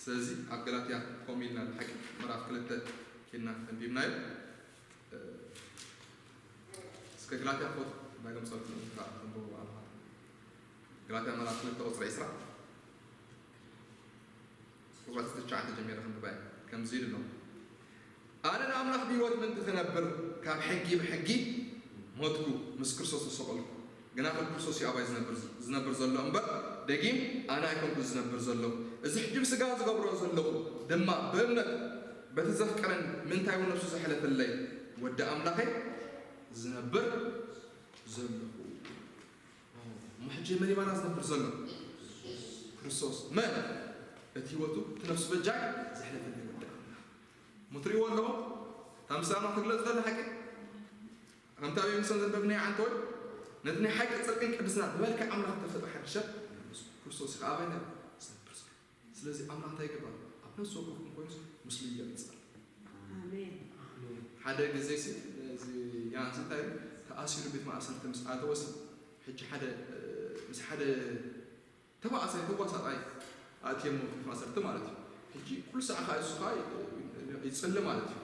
ስለዚ ኣብ ገላትያ ከምኡ ኢልና ብሓቂ ምዕራፍ ክልተ ኬድና ተንቢብናዮ። እስከ ገላትያ ክፈቱ ዳግም ጸሎት ንግባ ተንብቡ ኣምሃር። ገላትያ ምዕራፍ ክልተ ቁጽሪ ዕስራ ቁጽሪ ትሽዓተ ጀሚረ ከንብባ እየ። ከምዚ ኢሉ ኣሎ። ኣነ ንኣምላኽ ብህይወት ምእንቲ ክነብር ካብ ሕጊ ብሕጊ ሞትኩ፣ ምስ ክርስቶስ ተሰቐልኩ። ግናኸ ክርስቶስ እዩ ኣባይ ዝነብር፣ ዝነብር ዘሎ እምበር፣ ደጊም ኣነ ኣይኮንኩ ዝነብር ዘለኹ። እዚ ሕጂ ብስጋ ዝገብሮ ዘለኹ ድማ ብእምነት በቲ ዘፍቀረን ምእንታይ እውን ነፍሱ ዘሕለፈለይ ወዲ ኣምላኸይ ዝነብር ዘለኹ። እሞ ሕጂ መን ይባና ዝነብር ዘሎ? ክርስቶስ። መን? እቲ ህይወቱ እቲ ነፍሱ በጃይ ዘሕለፈለይ ወዲ ኣምላኽ። እሞ ትርእይዎ ኣለኹም? እታ ምስላና ትግለጽ ዘላ ሓቂ? ከምቲ ኣብ ኤፌሶን ዘንበብናዮ ዓንተወይ፣ ነቲ ናይ ሓቂ ጽድቅን ቅድስና ብመልክዕ ኣምላኽ እተፈጥረ ሓድሽ ሰብ ክርስቶስ እዩ። ከኣ ኣበይ ነይሩ? ዝነብር ዘሎ። ስለዚ ኣምላኽ እንታይ ይገብር? ኣብ ነፍሲ ወከፍኩም ኮይኑስ ምስሉ ይገልጽ ኣሎ። ኣሜን። ሓደ ግዜ ሲ፣ እዚ ያንስ እንታይ ተኣሲሩ ቤት ማእሰርቲ ምስ ኣተወ ሲ፣ ሕጂ ሓደ፣ ምስ ሓደ ተባኣሳይ፣ ተዋሳጣይ ኣእትየሞ ቤት ማእሰርቲ ማለት እዩ። ሕጂ ኩሉ ሳዕ ከኣ እሱ ከኣ ይጽሊ ማለት እዩ።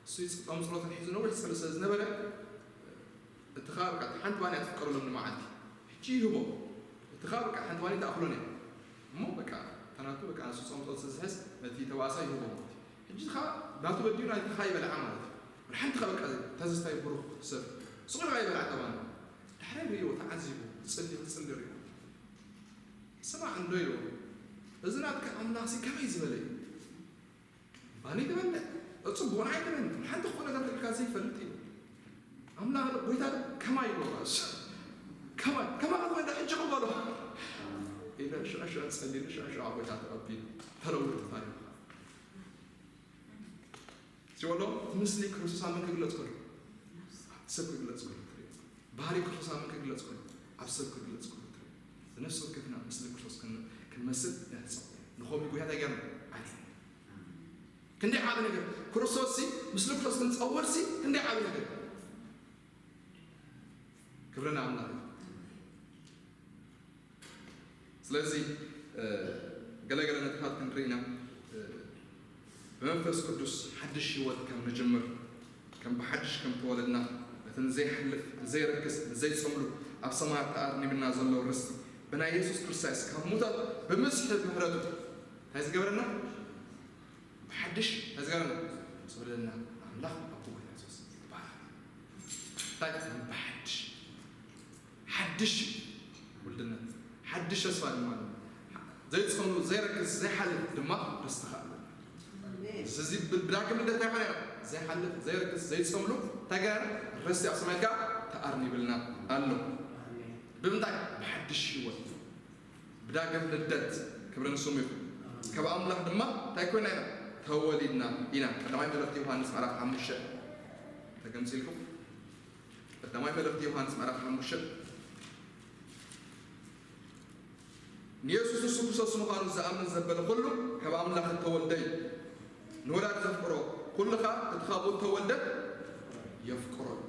እሱ ይጽ-፣ ጾም ጸሎትን ሒዙ ነዊሕ ይጽሊ ስለ ዝነበረ፣ እቲ ኸኣ በቃ ሓንቲ ባንያ ትፍቀረሎም ንመዓልቲ። ሕጂ ይህቦ። እቲ ኸኣ በቃ ሓንቲ ባንያ ትኣኽሎን እያ። እሞ በቃ እታ ናቱ በቃ ንሱ ጾም ጸሎት ስለ ዝሕዝ ነቲ ተባኣሳይ ይህቦ ማለት እዩ። ሕጂ ኸኣ ናቱ በዲኡ ናይቲ ኸኣ ይበልዓ ማለት እዩ። ሓንቲ ኸኣ በቃ ተዝታይ ብሩኽ ሰብ ስቕ ኢሉ ኸኣ ይበልዓ እታ ባንያ። ዳሕራይ ርእይዎ ተዓዚቡ፣ ክጽሊ፣ ክጽሊ ርእይዎ። ስማዕ እንዶ ኢልዎ፣ እዚ ናትካ ኣምላኽሲ ከመይ ዝበለ እዩ? ባኒ ትበልዕ፣ ጽቡቕ ንዓይ ትበልዕ፣ ሓንቲ ክፉእ ነገር ተልካ ዘይፈልጥ እዩ። ኣምላኽ ዶ፣ ጎይታ ዶ፣ ከማይ ኢልዎ ራሱ። ከማይ፣ ከማኻ ትበልዕ ሕጂ ክበሎ። ኢለ ሽዑ ሽዑ ጸሊሉ፣ ሽዑ ሽዑ ጎይታ ተቐቢሉ፣ ተለዊጡ ታሪኽካ። ሲወሎ፣ እቲ ምስሊ ክርስቶስ ኣብ መን ክግለጽ ከሎ? ኣብ ሰብ ክግለጽ ከሎ ትርኢ። ባህሪ ክርስቶስ ኣብ መን ክግለጽ ከሎ? ኣብ ሰብ ክግለጽ ከሎ ትርኢ። ነፍሲ ወከፍና ምስሊ ክርስቶስ ክን-፣ ክንመስል ንሕጸብ። ንኸምኡ ጎይታ እንታይ ገይርና? ኣድለና። ክንደይ ዓቢ ነገር። ክርስቶስ ሲ፣ ምስሊ ክርስቶስ ክንጸውር ሲ፣ ክንደይ ዓቢ ነገር። ክብሪ ንኣምላኽ እዩ። ስለዚ፣ እ፣ ገለገለ ነጥብታት ክንርኢ ኢና። እ፣ ብመንፈስ ቅዱስ ሓድሽ ህይወት ከም ንጅምር፣ ከም ብሓድሽ ከም ተወለድና፣ ነቲ ንዘይሓልፍ፣ ንዘይረክስ፣ ንዘይጸምሉ፣ ኣብ ሰማያት ተኣርኒብና ዘሎ ርስቲ፣ ብናይ የሱስ ክርስቶስ ካብ ሙታት ብምስሒ ምሕረቱ እንታይ ዝገበረና? ብሓድሽ እንታይ ዝገበረና? ዝወለደና ኣምላኽ ኣቦ ጎይታ የሱስ ይባረኽ። እንታይ? ብሓድሽ። ሓድሽ እዩ ውልድነት። ሓድሽ ተስፋ ድማ ኣሎ። ዘይጸምሉ፣ ዘይረክስ፣ ዘይሓልፍ ድማ ርስቲ ከኣ ኣሎ። ኣሜን። ስለዚ ብ-፣ ብዳግም ልደት እንታይ ኮነ? ዘይሓልፍ፣ ዘይረክስ፣ ዘይጸምሉ እንታይ ገና? ርስቲ ኣብ ሰማይ ከኣ ተኣርኒብልና ኣሎ። ኣሜን። ብምንታይ? ብሓድሽ ህይወት። ብዳግም ልደት። ክብሪ ንስሙ ይኹን። ካብ ኣምላኽ ድማ እንታይ ኮይና ኢና? ተወሊድና ኢና። ቀዳማይ መልእኽቲ ዮሃንስ ምዕራፍ ሓሙሽተ። ተገምጺልኩም? ቀዳማይ መልእኽቲ ዮሃንስ ምዕራፍ ሓሙሽተ። ንየሱስ ንሱ ክርስቶስ ምዃኑ ዝኣምን ዘበለ ኩሉ ካብ ኣምላኽ እተወልደ እዩ። ንወላዲ ዘፍቅሮ ኩሉ ኸኣ እቲ ካብኡ እተወልደ የፍቅሮ እዩ።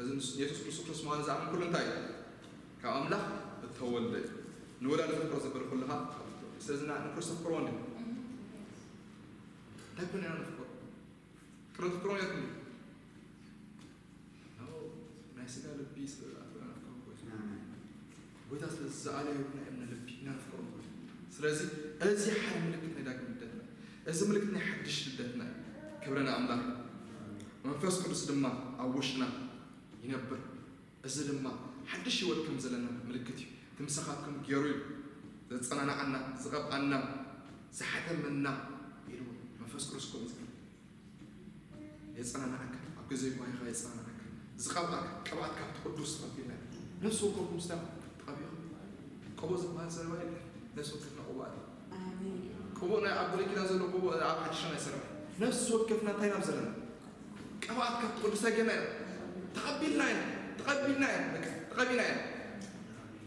እዚ ንስ-፣ የሱስ ክርስቶስ ምዃኑ ዝኣምን ኩሉ እንታይ እዩ? ካብ ኣምላኽ እተወልደ እዩ። ንወላዲ ዘፍቅሮ ዘበለ ኩሉ ኸኣ። ስለዚ ና-፣ ንክርስቶስ ፍቅርዎ እንዲ። እንታይ ኮነ ኢና ነፍቅሮ? ቅረ ፍቅርዎ የት እንዲ? ኖ፣ ናይ ስጋ ልቢ ስለ ዝኣተወ ነፍቅሮ እኮ እዩ። ኣሜን። ጎይታ ስለ ዝኣለዮ ናይ እምነ ልቢ ኢና ነፍቅሮ እኮ እዩ። ስለዚ እዚ ሓደ ምልክት ናይ ዳግም ልደትና። እዚ ምልክት ናይ ሓድሽ ልደትና እዩ። ክብሪ ንኣምላኽ። መንፈስ ቅዱስ ድማ ኣብ ውሽጥና ይነብር። እዚ ድማ ሓድሽ ህይወት ከም ዘለና ምልክት እዩ። እቲ ምሳኻትኩም ገይሩ እዩ ዘጸናንዓና፣ ዝቐብኣና፣ ዝሓተመና ኢሉ መንፈስ ቅዱስ ከምኡ ዝብል የጸናንዓካ፣ ኣብ ግዜ ጓሂኻ የጸናንዓካ፣ ዝቐብኣካ፣ ቅብኣት ካብቲ ቅዱስ ተቐቢልና ኢና። ነፍሲ ወከፍኩም ስታ ተቐቢኹም። ቅቡእ ዝበሃል ዘረባ የለን። ነፍሲ ወከፍና ቅቡኣት ኢና። ኣሜን። ቅቡእ ናይ ኣብ ብሉይ ኪዳን ዘሎ ቅቡእ ኣብ ሓድሽ ኪዳን ኣይሰርሕን። ነፍሲ ወከፍና እንታይ ኢና ዘለና? ቅብኣት ካብቲ ቅዱስ እንታይ ጌርና ኢና? ተቐቢልና ኢና። ተቐቢልና ኢና። በቃ፣ ተቐቢልና ኢና።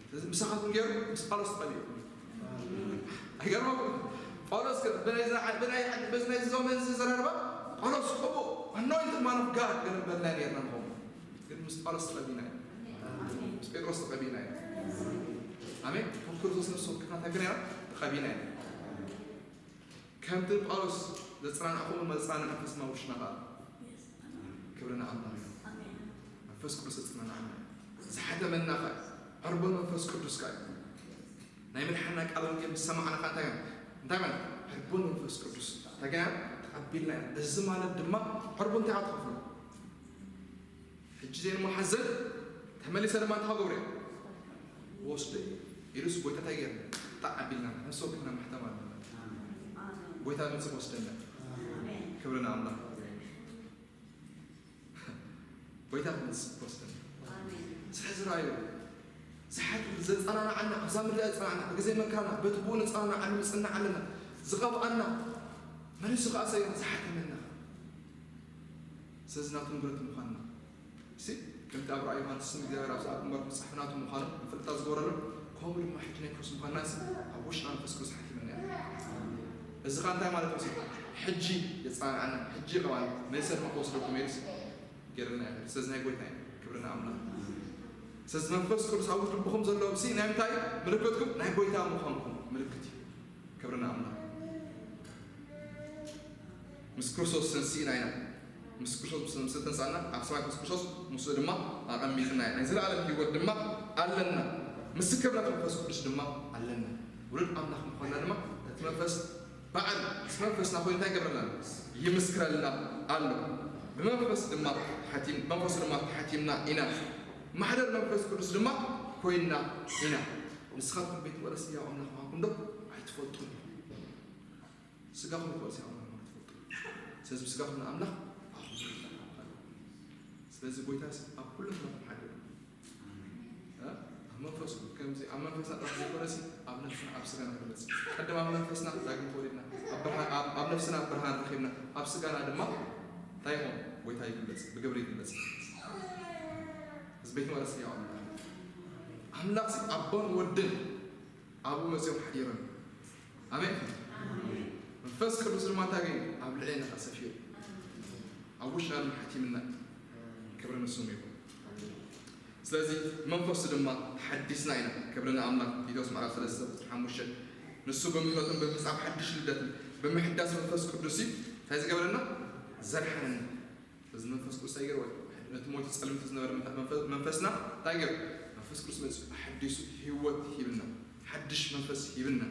ስለዚ ምሳኻትኩም ገይሩ ምስ ጳውሎስ ተቐቢኡ። ኣይገርመኩም? ጳውሎስ ከ-፣ ብናይ ዝና-፣ ብናይ፣ በዚ ናይ ዞም እዚ ዘረርባ ጳውሎስ ቅቡእ፣ ኣኖይንትድ ማን ኦፍ ጋድ ገለ በልና ኔርና ንኸውን። ግን ምስ ጳውሎስ ተቐቢና ኢና። ምስ ጴጥሮስ ተቐቢና ኢና። ኣሜን። ብክርስቶስ ነፍሲ ወከፍና እንታይ ገይርና ኢና? ተቐቢልና ኢና። ከምቲ ጳውሎስ ዘጽናንዕኹም መጽናንዒ መንፈስ ኣብ ውሽጥና ከኣ። ክብሪ ንኣምላኽ እዩ። መንፈስ ቅዱስ ዘጽናንዓና እዩ። ዝሓተመና ከኣ እዩ። ዕርቡን መንፈስ ቅዱስ ከኣ እዩ። ናይ ምድሓንና ቃል ወንጌል ምስ ሰማዕና ከኣ እንታይ ማለት? እንታይ ማለት? ዕርቡን መንፈስ ቅዱስ እንታይ ገይርና? ተቐቢልና ኢና። እዚ ማለት ድማ ዕርቡ እንታይ ክትኸፍሎ? ሕጂ ዘይንመሓዘን ተመሊሰ ድማ እንታይ ክገብሮ እየ? ክወስዶ እየ። ኢሉስ ጎይታ እንታይ ገይርና? ጣዕ ኣቢልና ነፍሲ ወከፍና ማሕተም ኣለና። ጎይታ መጽእ ክወስደና። ክብሪ ንኣምላኽ። ጎይታ ክመጽእ ክወስደና። ስለዚ ራእዩ ዝሓት ዘጸናንዓና ኣብዛ ምድሪ ዘጸናንዓና ብግዜ መከራና በቲ ብኡ ንጸናንዓሉ ንጽናዕ ኣለና። ዝቐብኣና መሊሱ ከኣ ሰይሩ ዝሓተመና። ስለዚ ናቱ ንብረት ምዃንና እሲ ከምቲ ኣብ ራእይ ዮሃንስ ስም እግዚኣብሔር ኣብ ሰዓት ግንባር መጽሓፍ ናቱ ምዃኑ ፍልጣ ዝገበረሉ ከምኡ ድማ ሕጂ ናይ ክርስቶስ ምዃንና እሲ ኣብ ውሽጥና መንፈስ ቅዱስ ሓቲመና እያ። እዚ ኸኣ እንታይ ማለት እዩ? ሕጂ የጸናንዓና፣ ሕጂ ይቐብኣና፣ መልሰ ድማ ክወስደኩም ኢሉስ ገይሩልና እዩ። ስለዚ ናይ ጎይታ እዩ። ክብሪ ንኣምላኽ። ስለዚ መንፈስ ቅዱስ ኣብ ልብኹም ዘሎ እሲ ናይ ምንታይ ምልክትኩም? ናይ ጎይታ ምዃንኩም ምልክት እዩ። ክብሪ ንኣምላኽ። ምስ ክርስቶስ ተንሲእና ኢና። ምስ ክርስቶስ ምስ ምስ ተንሳእና ኣብ ሰማይ ምስ ክርስቶስ ምስኡ ድማ ኣቐሚጥና ኢና። ናይ ዘለኣለም ህይወት ድማ ኣለና። ምስክርነት መንፈስ ቅዱስ ድማ ኣለና። ውሉድ ኣምላኽ ምዃንና ድማ እቲ መንፈስ በዓል ምስ መንፈስና ኮይኑ እንታይ ይገብረልና? ይምስክረልና ኣሎ። ብመንፈስ ድማ ሓቲም-፣ መንፈሱ ድማ ተሓቲምና ኢና። ማሕደር መንፈስ ቅዱስ ድማ ኮይንና ኢና። ንስኻትኩም ቤት መቕደስ ህያው ኣምላኽ ምዃንኩም ዶ ኣይትፈልጡን? ስጋኹም እኮ እዚ ኣምላኽ ማለት ትፈልጡ። ስለዚ ብስጋኹም ንኣምላኽ ኣኹብሩ። ስለዚ ጎይታ ኣብ ኩሉ ስጋኹም ሓድሩ። እ? ኣብ መንፈሱ ከምዚ ኣብ መንፈስና ጥራሕ ዘይኮነሲ ኣብ ነፍስና ኣብ ስጋና ይግለጽ። ቀደም ኣብ መንፈስና ዳግም ተወሊድና ኣብ ብርሃን ኣብ፣ ኣብ ነፍስና ብርሃን ረኺብና ኣብ ስጋና ድማ እንታይ ይኾን? ጎይታ ይግለጽ፣ ብግብሪ ይግለጽ። እዚ ቤት መቕደስ ህያው ኣምላኽ ኣምላኽ ኣቦን ወድን ኣብኡ መጺኦም ሓዲሮም። ኣሜን። መንፈስ ቅዱስ ድማ እንታይ ገይሩ? ኣብ ልዕሌና ከኣ ሰፊሩ ኣብ ውሽጥና ድማ ሓቲምና። ክብሪ ንስሙ ይኹን። ስለዚ መንፈሱ ድማ ተሓዲስና ኢና። ክብሪ ንኣምላኽ። ቲቶስ ምዕራፍ ሰለስተ ቁጽሪ ሓሙሽተ ንሱ ብምሕረቱን ብምጻም ሓድሽ ልደትን ብምሕዳስ መንፈስ ቅዱስ እዩ እንታይ ዝገበረና? ዘድሓነና። እዚ መንፈስ ቅዱስ እንታይ ገይርዎ? ነቲ ሞይቱ ጸልሚቱ ዝነበረ መንፈ-፣ መንፈስና እንታይ ገይሩ? መንፈስ ቅዱስ መጺኡ ኣሐዲሱ ህይወት ሂብና። ሓድሽ መንፈስ ሂብና።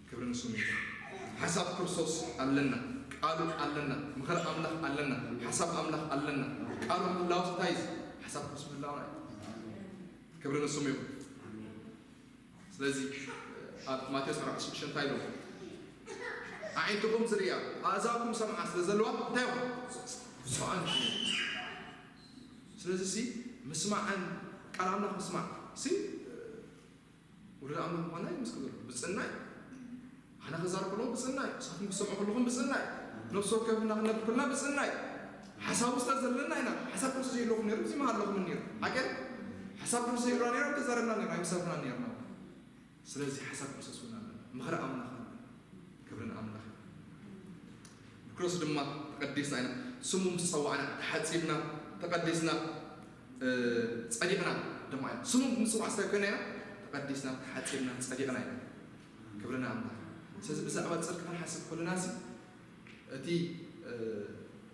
ክብሪ ንስሙ ይኹን። ሓሳብ ክርስቶስ ኣለና። ቃሉ ኣለና። ምኽሪ ኣምላኽ ኣለና። ሓሳብ ኣምላኽ ኣለና። ቃሉ ምህላው እንታይ እዩ? ሓሳብ ክርስቶስ ምህላውና እዩ። ክብሪ ንስሙ ይኹን። ስለዚ ኣብ ማቴዎስ ምዕራፍ ዓሰርተ ሽዱሽተ እንታይ ኢሉ? ኣዒንትኹም ዝርእያ ኣእዛንኩም ሰምዓ ስለ ዘለዋ እንታይ ኢኹም? ብፁዓን ኢኹም። ስለዚ ሲ ምስማዕን ቃል ኣምላኽ ምስማዕ ሲ ውሉድ ኣምላኽ ምዃንና ይምስክር ዘሎ። ብጽናይ ኣነ ክዛረብ ከለኹ ብጽናይ፣ ንስኻትኩም ክትሰምዑ ከለኹም ብጽናይ፣ ነፍሲ ወከፍና ክንነብር ከለና ብጽናይ፣ ሓሳቡ ስለ ዘለና ኢና። ሓሳብ ክርስቶስ ዘይብለኩም ነይሩ፣ እዚ ምሃለኹም ነይሩ። ሓቂ ሓሳብ ክርስቶስ ዘይብልና ነይሩ፣ ተዛረብና ነይሩ፣ ኣይምሰብና ነይርና። ስለዚ ሓሳብ ክርስቶስ እውን ኣለና፣ ምኽሪ ኣምላኽ ኣለና። ክብሪ ንኣምላኽ። ብክርስቶስ ድማ ተቐዲስና ኢና። ስሙ ምስ ጸዋዕና፣ ተሓጺብና፣ ተቐዲስና፣ እ፣ ጸዲቕና ድማ ኢና። ስሙ ምስ ጸዋዕ ስለ ኮይና ኢና፣ ተቐዲስና፣ ተሓጺብና፣ ጸዲቕና ኢና። ክብሪ ንኣምላኽ። ስለዚ ብዛዕባ ጽድቂ ክንሓስብ ከለና ሲ፣ እቲ፣ እ፣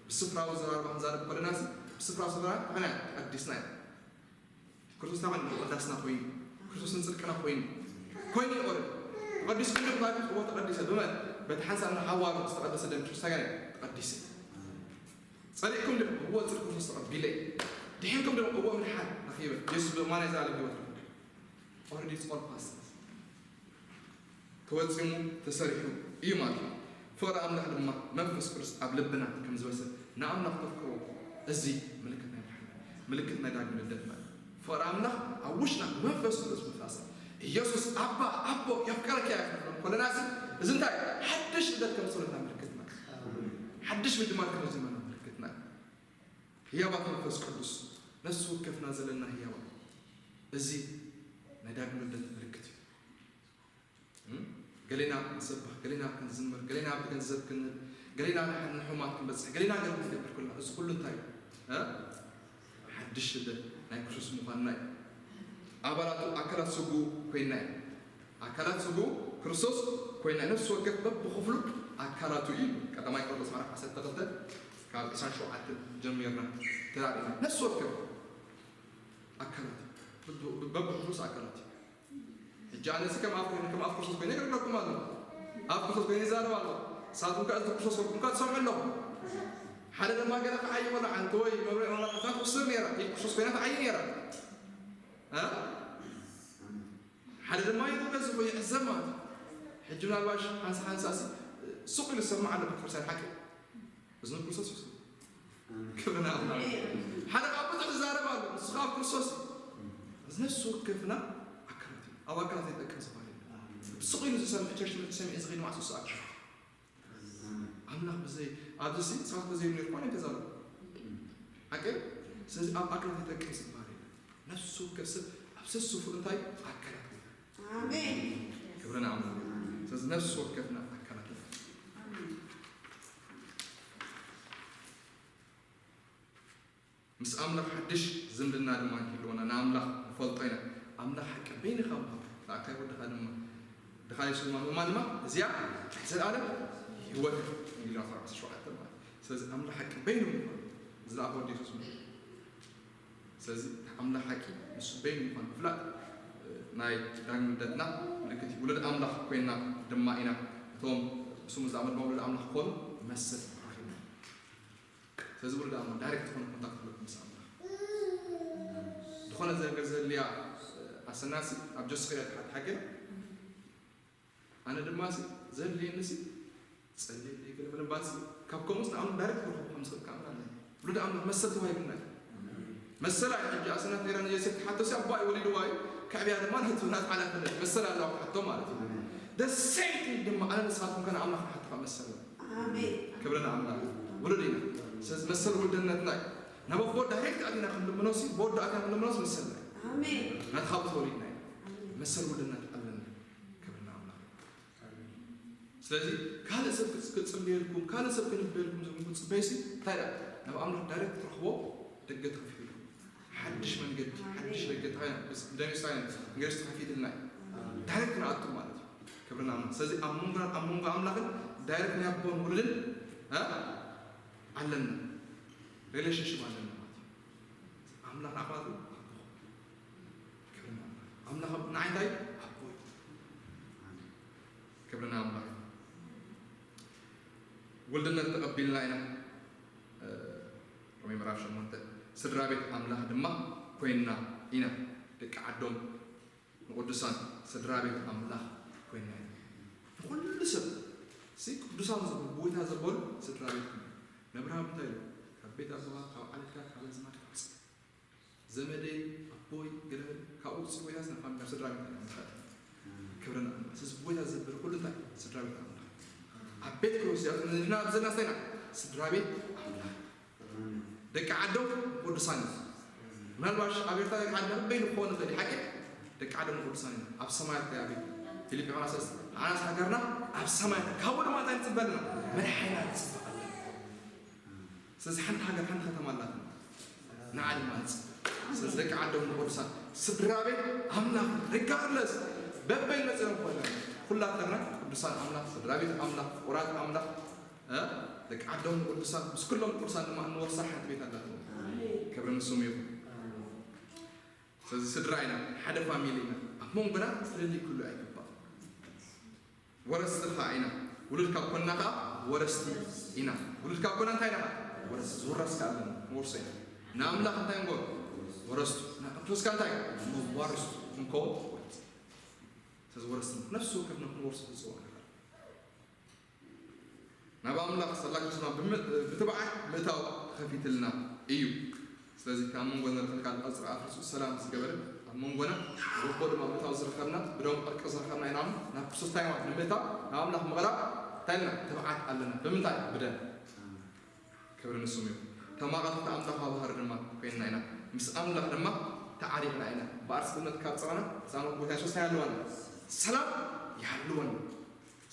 ብስፍራዊ ዘራርባ ክንዛረብ ከለና ሲ፣ ብስፍራዊ ስፍራ ተኾይና ተቐዲስና ኢና። ክርስቶስ ታማን ምቕዳስና ኮይኑ፣ ክርስቶስ ንጽድቅና ኮይኑ፣ ኮይኑ ይቐርብ። ተቐዲስኩም ዶ ባርክ እዎ ተቐዲሰ ብመን? በቲ ሓንሳብ ንሓዋሩ ዝተቐደሰ ደም ክርስቶስ ጋር ተቐዲሰ። ጸዲቅኩም ዶ እዎ ጽድቅ ክርስቶስ ተቐቢለ። ድሒንኩም ዶ እዎ ምድሓን ረኺበ። የሱስ ብማን ናይ ዘላለም ህይወት ረኺበ። Already it's all past። ተወጺሙ ተሰሪሑ እዩ ማለት እዩ። ፍቕሪ ኣምላኽ ድማ መንፈስ ቅዱስ ኣብ ልብና ከም ዝበስል ንኣምላኽ ተፍቅሮ እዚ ምልክት ናይ ምድሓን ምልክት ናይ ዳግም ልደት ማለት እዩ። ፍቕሪ ኣምላኽ ኣብ ውሽጥና መንፈስ ቅዱስ ምፍሳስ ኢየሱስ ኣባ ኣቦ የፍቅረካ እያ ክንብል ከለና እዚ እዚ እንታይ ሓድሽ ልደት ከም ዝኾነና ምልክትና ሓድሽ ምጅማር ከም ዝኾነና ምልክትና ህያባት መንፈስ ቅዱስ ነፍሲ ወከፍና ዘለና ህያባት እዚ ናይ ዳግም ልደት ምልክት እዩ። እም? ገሌና ክንሰብኽ፣ ገሌና ክንዝምር፣ ገሌና ብገንዘብ ክንህብ፣ ገሌና ንሓ-፣ ንሕሙማት ክንበጽሕ፣ ገሌና ገለ ክንገብር ከለና፣ እዚ ኩሉ እንታይ እዩ? እ? ሓድሽ ልደት ናይ ክርስቶስ ምዃንና እዩ። ኣባላቱ ኣካላት ስጉ ኮይና እዩ። ኣካላት ስጉ ክርስቶስ ኮይና፣ ነፍሲ ወከፍ በብኽፍሉ ኣካላቱ እዩ። ቀዳማይ ቆሮንቶስ ምዕራፍ ዓሰርተ ክልተ ካብ ዕስራን ሸውዓተን ጀሚርና ተራእና፣ ነፍሲ ወከፍ ኣካላት በብ-፣ በብክርስቶስ ኣካላት እዩ። ሕጂ ኣነ እዚ ከም ኣፍ፣ ከም ኣፍ ክርስቶስ ኮይነ ይረዳኩም ኣሎ። ኣፍ ክርስቶስ ኮይነ ይዛረብ ኣሎ። ንሳትኩም ከኣ እዚ ክርስቶስ ኮንኩም ከኣ ትሰምዑ ኣለኹም። ሓደ ድማ ገለ ክዓይ ከሎ፣ ሓንቲ ወይ መብርሂ መብራህቲ ክትስር ነይራ፣ ኢድ ክርስቶስ ኮይና ትዓይ ነይራ። እ? ሓደ ድማ ይብገዝ ይዕዘብ ማለት እዩ። ሕጂ ምናልባሽ ሓንሳ ሓንሳሲ ሱቕ ኢሉ ዝሰማዕ ኣሎ ቤተክርስትያን ሓቂ። እዝኑ ክርስቶስ እዩ። ክብሪ ንኣምላኽ። ሓደ ካብ ብዙሕ ዝዛረብ ኣሎ፣ ንሱ ከዓ ኣብ ክርስቶስ እዩ። እዚ ነፍሲ ወከፍና ኣካላት እዩ። ኣብ ኣካላት ይጠቅም ዝበሃል የለን። ስቕ ኢሉ ዝሰምዕ ቸርች መጥቶ ሰሚዐ ዝኸይድ ማዕሶ እሱ ኣካላት እዩ። ኣምላኽ ብዘይ፣ ኣብዚ ሲ ሰባት ተዘይብሉ ነይሩ እኳ ተዛረቡ። ሓቂ? ስለዚ ኣብ ኣካላት ይጠቅም ዝበሃል የለን። ነፍሲ ወከፍ ሰብ ኣብ ሰስፉ እንታይ ኣካላት እዩ። ኣሜን። ክብሪ ንኣምላኽ። ስለዚ ነፍሲ ወከፍና ኣካላት ኢና። ኣሜን። ምስ ኣምላኽ ሓድሽ ዝምድና ድማ ይህልወና። ንኣምላኽ ንፈልጦ ኢና። ኣምላኽ ሓቂ በይንኻ ምዃን፣ ንኣካይ ወድኻ ድማ፣ ድኻ የሱስ ድማ ምእማን ድማ፣ እዚኣ ናይ ዘለኣለም ህይወት ኢሉ ኣብ ዕስራን ሸውዓተን ማለት እዩ። ስለዚ ኣምላኽ ሓቂ በይኑ ምዃን፣ ዝለኣኸ ወዲ የሱስ ምዃን። ስለዚ ኣምላኽ ሓቂ ንሱ በይኑ ምዃን ምፍላጥ፣ ናይ ዳግም ልደትና ምልክት እዩ። ውሉድ ኣምላኽ ኮይንና ድማ ኢና። እቶም ብስሙ ዝኣመኑ ድማ ውሉድ ኣምላኽ ክኾኑ መሰል ረኺብና። ስለዚ ውሉድ ኣምላኽ ዳይሬክት ዝኾነ ኮንታክት ኣለኩም ምስ ኣምላኽ። ዝኾነ ነገር ዘድልያ ኣሰናሲ ኣብ ጆስ ኸዳ ተሓት ሓቂ። ኣነ ድማ ሲ ዘድልየኒ ሲ ጸልየለይ ገለ ምባል ሲ ካብ ከምኡስ ንኣምላኽ ዳይሬክት ክረኽቦ ከም ዝኽእል ክኣምን ኣለኒ። ውሉድ ኣምላኽ መሰል ተዋሂቡና እዩ። መሰል ኣይ ሕጂ ኣሰናት ነይራ ንዮሴፍ ትሓቶ ሲ ኣቦኣ እዩ ወሊድዋ እዩ። ከዕብያ ድማ ናቱ ናት ሓላፍነት መሰል ኣለዋ ክትሓቶ ማለት እዩ። The same thing ድማ ኣነ ንስኻትኩም ከ ንኣምላኽ ንሓቶ ካብ መሰል ኣለና። ኣሜን። ክብሪ ንኣምላኽ። ውሉድ ኢና። ስለዚ መሰል ውልድነትና እዩ። ናብ ኣቦ ዳይሬክት ኣቲና ክንልምኖ ሲ፣ ብወዲ ኣቲና ክንልምኖ ሲ መሰልና እዩ። ኣሜን። ናትኻ ተወሊድና እዩ። ኣሜን። መሰል ውልድነት ኣለና። ክብሪ ንኣምላኽ። ስለዚ ካልእ ሰብ ክጽ-፣ ክጽልየልኩም፣ ካልእ ሰብ ክንበልኩም ዝብል ክጽበይ ሲ፣ እንታይ ደኣ? ናብ ኣምላኽ ዳይሬክት ክትረኽቦ ደገ ተኸፊቱ ኣሎ። ሓድሽ መንገዲ፣ ኣሜን። ሓድሽ ደገ እንታይ ደኣ? ምስ ደሜስ እንታይ ደኣ? መንገዲ ተኸፊትልና እዩ። ኣሜን። ዳይሬክት ንኣቱ ማለት እዩ። ክብሪ ንኣምላኽ። ስለዚ ኣብ መንጎ፣ ኣብ መንጎ ኣምላኽን ዳይሬክት ናይ ኣቦን ውሉድን፣ እ? ኣለና። ሪሌሽንሺፕ ኣለና ማለት እዩ። ኣምላኽ ንዓኹም ኣቦኹም። ክብሪ ንኣምላኽ። ኣምላኽ ንዓይ እንታይ? ኣቦይ። ክብሪ ንኣምላኽ። ውልድነት ተቐቢልና ኢና። እ፣ ሮሜ ምዕራፍ ሸሞንተ፣ ስድራ ቤት ኣምላኽ ድማ ኮይንና ኢና። ደቂ ዓዶም ንቅዱሳን ስድራ ቤት ኣምላኽ ኮይንና ኢና። ንኹሉ ሰብ ሲ ቅዱሳን ዝበሉ፣ ብጎይታ ዘበሉ ስድራ ቤት ኮይንና። ነብርሃም እንታይ ኢሉ? ካብ ቤት ኣቦኻ፣ ካብ ዓሌትካ፣ ካብ ኣዝማድካ ውጽእ። ዘመደይ፣ ኣቦይ፣ ገለ በለ፣ ካብኡ ውጽእ። ጎይታስ ናብ ፋሚሊ፣ ናብ ስድራ ቤት ኢና ንኸድ። ክብሪ ንኣምላኽ። ስለዚ ብጎይታ ዘበለ ኩሉ እንታይ? ስድራ ቤት ኣምላኽ። ኣብ ቤት ክርስቶስ ኢና ዘለና፣ ስድራ ቤት ኣምላኽ። ደቂ ዓዶም ቅዱሳን እዩ። ምናልባሽ ኣብ ኤርትራ ደቂ ዓድና በይኑ ክኸውን ይኽእል እዩ፣ ሓቂ? ደቂ ዓዶም ቅዱሳን ኢና። ኣብ ሰማያት ከ ኣበይ? ፊልጲ ምዕራፍ ሰለስተ፣ ንዓናስ ሃገርና ኣብ ሰማያት፣ ካብኡ ድማ እንታይ ንጽበ ኣለና? መድሓኒና ንጽበ ኣለና። ስለዚ ሓንቲ ሃገር፣ ሓንቲ ከተማ ኣላትና። ንዓ ድማ ንጽበ። ስለዚ ደቂ ዓዶም ንቅዱሳን፣ ስድራ ቤት ኣምላኽ፣ ሪጋርድለስ በበይ መጺኦም ኮነ፣ ኩላትና ቅዱሳን ኣምላኽ፣ ስድራ ቤት ኣምላኽ፣ ፍቁራት ኣምላኽ፣ እ? ደቂ ዓዶም ንቅዱሳን፣ ምስ ኩሎም ቅዱሳን ድማ እንወርሳ ሓንቲ ቤት ኣላትና። ኣሜን። ክብሪ ንስሙ ይኹን። ኣሜን። ስለዚ ስድራ ኢና፣ ሓደ ፋሚሊ ኢና። ኣብ መንጎና ፍልልይ ክህሉ ኣይግባእ። ወረስቲ ኸኣ ኢና። ውሉድ ካብ ኮንና ኸኣ ወረስቲ ኢና። ውሉድ ካብ ኮንና እንታይ ኢና ኸኣ? ወረስቲ፣ ዝውረስ ከኣ ኣለና፣ ንወርሶ ኢና። ንኣምላኽ እንታይ ንገብሮ? ወረስቱ። ንክርስቶስ ከኣ እንታይ? መዋርስቱ ክንከውን። ስለዚ ወረስቲ ነፍሲ ወከፍና ክንወርሶ ዝተጸዋዕና። ናብ ኣምላኽ ሰላም ክርስቶስና ብም-፣ ብትብዓት ምእታው ተኸፊትልና እዩ። ስለዚ ካብ መንጎ ንረኽብ ካልእ ቃል ጽርዓት ርሱዕ ሰላም ዝገበረ ኣብ መንጎና ወቦ ድማ ምእታው ዝረኸብና ብደም ዕርቂ ዝረኸብና ኢና። ናብ ክርስቶስ እንታይ ማለት ንምእታው ናብ ኣምላኽ ምቕራብ እንታይ ኣለና? ትብዓት ኣለና። ብምንታይ? ብደም። ክብሪ ንስሙ ይኹን። ተማቐልቲ ኣምላኻዊ ባህሪ ድማ ኮይንና ኢና። ምስ ኣምላኽ ድማ ተዓሪቕና ኢና። ብኣርሲ እምነት ካብ ጸቐና፣ ሳኖት ቦታ የሱስ እንታይ ኣለዋና? ሰላም ይሃልወና።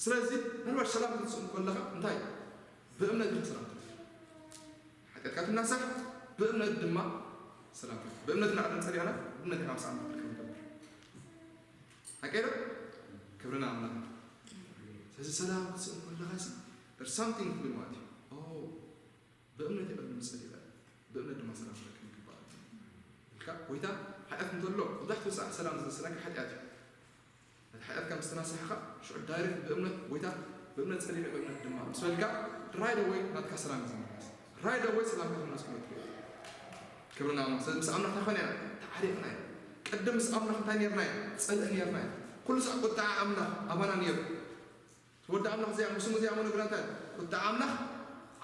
ስለዚ ምናልባት ሰላም ክትስእን ከለኻ እንታይ? ብእምነት ኢኻ ሰላም ትረክብ። ሓጢኣትካ ትናሳሕ፣ ብእምነት ድማ ሰላም ትረክብ። ብእምነት ኢና ዓለም ጸሊእና፣ ብእምነት ኢና ምስ ኣምላኽ ክንራኸብ ንገብር። ሓቀይ ዶ? ክብሪ ንኣምላኽ። ስለዚ ሰላም ክትስእን ከለኻ ሲ፣ there's something ትብል ማለት እዩ። ኦ፣ ብእምነት እየ ቅድም ዝጸልእ፣ ብእምነት ድማ ሰላም ክረክብ ይግባእ። ኢልካ፣ ጎይታ፣ ሓጢኣት እንተሎ፣ መብዛሕትኡ ሰዓት ሰላም ዝስእነካ ሓጢኣት እዩ። ነቲ ሓጢኣትካ ምስ ተናሳሕኻ፣ ሽዑ ዳይሬክት ብእምነት፣ ጎይታ፣ ብእምነት ጸሊመ፣ ብእምነት ድማ ምስ በልካ፣ right away ናትካ ሰላም እዩ ዝምለስ። Right away ሰላምካ ክምለስ ክመጽእ እዩ። ክብሪ ንኣምላኽ። ስለዚ ምስ ኣምላኽ እንታይ ኮይና ኢና? ተዓሪቕና ኢና። ቅድም ምስ ኣምላኽ እንታይ ኔርና ኢና? ጽልኢ ኔርና ኢና። ኩሉ ሳዕ ቁጥዓ ኣምላኽ ኣባና ኔሩ። እቲ ወዲ ኣምላኽ እዚኣ፣ ምስሙ እዚኣ፣ እሞ ነግራ እንታይ? ቁጥዓ ኣምላኽ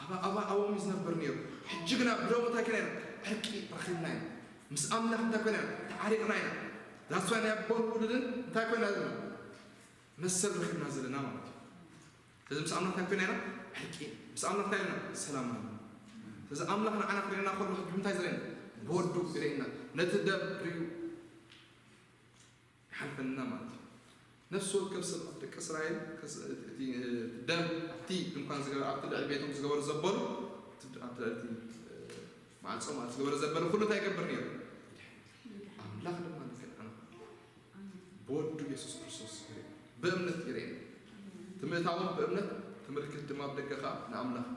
ኣባ-፣ ኣባ-፣ ኣብኦም እዩ ዝነብር ኔሩ። ሕጂ ግና ብደሙ እንታይ ኮይና ኢና? ዕርቂ ረኺብና ኢና። ምስ ኣምላኽ እንታይ ኮይና ኢና? ተዓሪቕና ኢና። That's why ናይ ኣቦን ውሉድን እንታይ ኮይና ዘለና? መሰል ረኺብና ዘለና ማለት እዩ። ስለዚ ምስ ኣምላኽ እንታይ ኮይና ኢና? ዕርቂ። ምስ ኣምላኽ እንታይ ኣለና? ሰላም ኣለና። ስለዚ ኣምላኽ ንዓና ክርእየና ከሎ፣ ሕጂ ብምንታይ ዝርእየና? ብወዱ ይርእየና። ነቲ ደም ርእዩ ይሓልፈልና ማለት እዩ። ነፍሲ ወከፍ ሰብ ኣብ ደቂ እስራኤል፣ ከስ-፣ እቲ፣ እቲ ደም ኣብቲ ድንኳን ዝገበረ፣ ኣብቲ ልዕሊ ቤቶም ዝገበሩ ዘበሉ፣ እቲ፣ ኣብቲ ልዕሊ እቲ፣ እ፣ ማዕጾ ማለት ዝገበረ ዘበሉ ኩሉ እንታይ ይገብር ነይሩ? ኣምላኽ ድማ ንክንዓና ብወዱ የሱስ ክርስቶስ ይርኢ፣ ብእምነት ይርኢ። እቲ ምእታውን ብእምነት፣ እቲ ምልክት ድማ ኣብ ደገ ኸኣ ንኣምላኽ።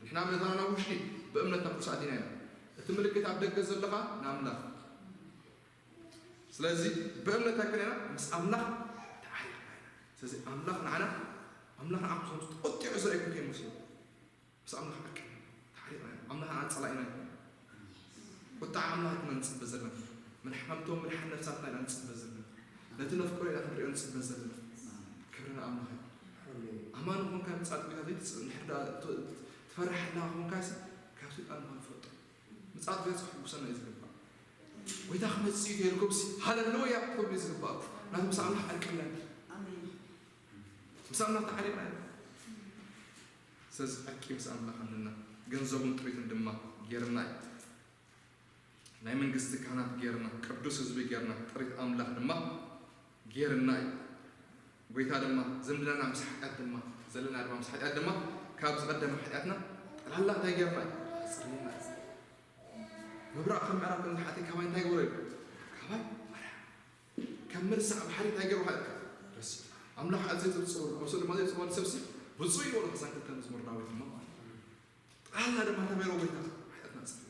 ንሕና ምእታውና ናብ ውሽጢ ብእምነት ናብ ቅዱስ ኣቲና ኢና። እቲ ምልክት ኣብ ደገ ዘሎ ኸኣ ንኣምላኽ። ስለዚ ብእምነት ኣይኮነና፣ ምስ ኣምላኽ ተዓሪቕና ኢና። ስለዚ ኣምላኽ ንዓና፣ ኣምላኽ ንዓኹም ተቖጢዑ ዝረኣየኩም ከይመስሎ። ምስ ኣምላኽ ዕርቂ ተሓሪቕና ኢና። ኣምላኽ ንዓና ጸላኢና ኣይኮነን። ቁጥዓ ኣምላኽ ኣይኮነን ንጽበ ዘለና። ምድሓን፣ ምድሓን ነፍሳትና ኢና ንጽበ ዘለና። ነቲ ነፍቅሮ ኢና ክንሪኦ ንጽበ ዘለና። ክብሪ ንኣምላኽ ይኹን። ኣማኒ ኾንካ ምጻእ ጌታ ዘይትጽ-፣ እንድሕር ደኣ ት-፣ ትፈርሕ ኣለኻ ኾንካሲ፣ ካብ ሰይጣን ምዃን ፍለጦ። ምጻእ ጌታ ከሕጉሰና እዩ ዝግባእ። ጎይታ ክመጽእ እዩ ተልኩምሲ፣ ሃለሉያ ክትብሉ እዩ ዝግባእ። ናቱ ምስ ኣምላኽ ዕርቂ ኣለና። ኣሜን። ምስ ኣምላኽ ተሓሪቕና ኢና። ስለዚ ዕርቂ ምስ ኣምላኽ ኣለና። ገንዘቡን ጥሪቱን ድማ ጌርና እዩ። ናይ መንግስቲ ካህናት ጌርና፣ ቅዱስ ህዝቢ ጌርና፣ ጥሪት ኣምላኽ ድማ ጌርና እዩ። ጎይታ ድማ ዝምድናና ምስ ሓጢኣት ድማ፣ ዘለና ድማ ምስ ሓጢኣት ድማ፣ ካብ ዝቐደመ ሓጢኣትና ጠቕላላ እንታይ ጌርና እዩ? ኣጽሪና እዩ። ምብራቕ ከም ምዕራብ ከም ዝሓተ ካባይ እንታይ ገበረ እዩ? ካባይ መርሓ። ከም ምርሳዕ ባሕሪ እንታይ ገይሩ ሓጢኣትካ? ረሲዑ። ኣምላኽ ኣዝዩ ዘብጽወሉ፣ ኣብ ስእሊ ድማ ዘብጽወሉ ሰብሲ ብፁዕ እዩ በሉ። ከሳን ክልተ መዝሙር ዳዊት ድማ ማለት እዩ። ጠቕላላ ድማ እንታይ ገይሩ ጎይታ? ሓጢኣትና ኣጽሪዩ።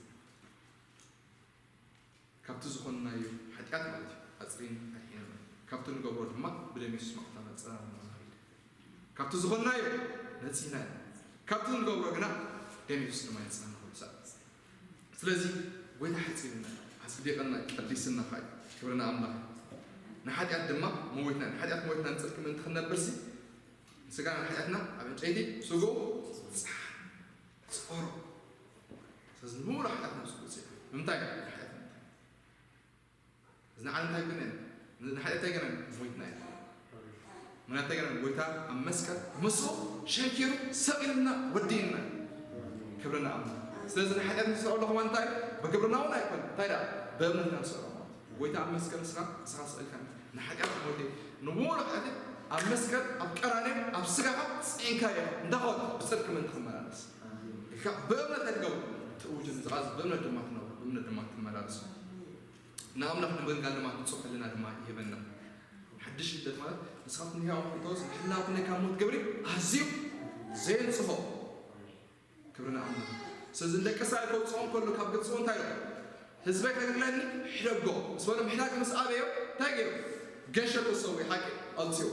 ካብቲ ዝኾንናዮ ሓጢኣት ማለት እዩ፣ ኣጽሪን ኣድሒኑና። ካብቲ ንገብሮ ድማ ብደም የሱስ መቕታ ነጽረና ማለት እዩ። ካብቲ ዝኾንናዮ ነጺና ኢና። ካብቲ ንገብሮ ግና ደም የሱስ ድማ የንጽረና ኩሉ ሰዓት። ስለዚ ጎይታ ሓጺብና፣ ኣጽዲቕና፣ ቀዲስና ኸኣ እዩ። ክብሪ ንኣምላኽ። ንሓጢኣት ድማ መዊትና፣ ንሓጢኣት መዊትና ንጽድቂ ምእንቲ ክንነብርሲ፣ ንስጋና ንሓጢኣትና ኣብ ዕንጨይቲ ስግኡ ጸሓ-፣ ጸሮ። ስለዚ ንሙሉእ ሓጢኣትና ስግኡ ጸሓ-፣ ንምንታይ? ንሓጢኣት ንምንታይ? እዚ ንዓና እንታይ ገይርና ኢና? ንሓጢኣት እንታይ ገይርና ኢና? ሞይትና ኢና። ምኽንያት እንታይ ገይርና? ጎይታ ኣብ መስቀል ምስኡ ሸንኪሩ ሰቒሉና ወዲእና። ክብሪ ንኣምላኽ። ስለዚ ንሓጢኣት ንስዕሮ ኣለኹ ማለት እንታይ? ብግብርና እውን ኣይኮነን። እንታይ ደኣ? ብእምነት ኢና ንስዕሮ ማለት እዩ። ጎይታ ኣብ መስቀል ንስኻ፣ ንስኻ ሰቒልካ ንሓጢኣት ሞይተ፣ ንሙሉእ ሓጢኣት ኣብ መስቀል፣ ኣብ ቀራንዮ፣ ኣብ ስጋኻ ጽዒንካዮ። እንታይ ኾን? ብጽድቂ ምእንቲ ክመላለስ። ኢልካ ብእምነት ኣይትገብሮ። ትእውጅን ዝቓዝ ብእምነት ድማ ትነብሮ፣ ብእምነት ድማ ትመላለስ። ንኣምላኽ ንምግልጋል ድማ ንጹህ ሕልና ድማ ይህበና። ሓድሽ ልደት ማለት ንስኻትኩም ንህያው ክትወስ፣ ሕልናኹም ናይ ካብ ሞት ግብሪ ኣዝዩ ዘየንጽሆ። ክብሪ ንኣምላኽ። ስለዚ ንደቂ እስራኤል ከውጽኦም ከሎ ካብ ግብጺ እንታይ ኢሉ? ህዝበይ ከገልግለኒ ሕደጎ። ምስ በሎም ሕዳግ ምስ ኣበዮ እንታይ ገይሩ? ገሸ ተሰውኡ ሓቂ ኣውጽኡ።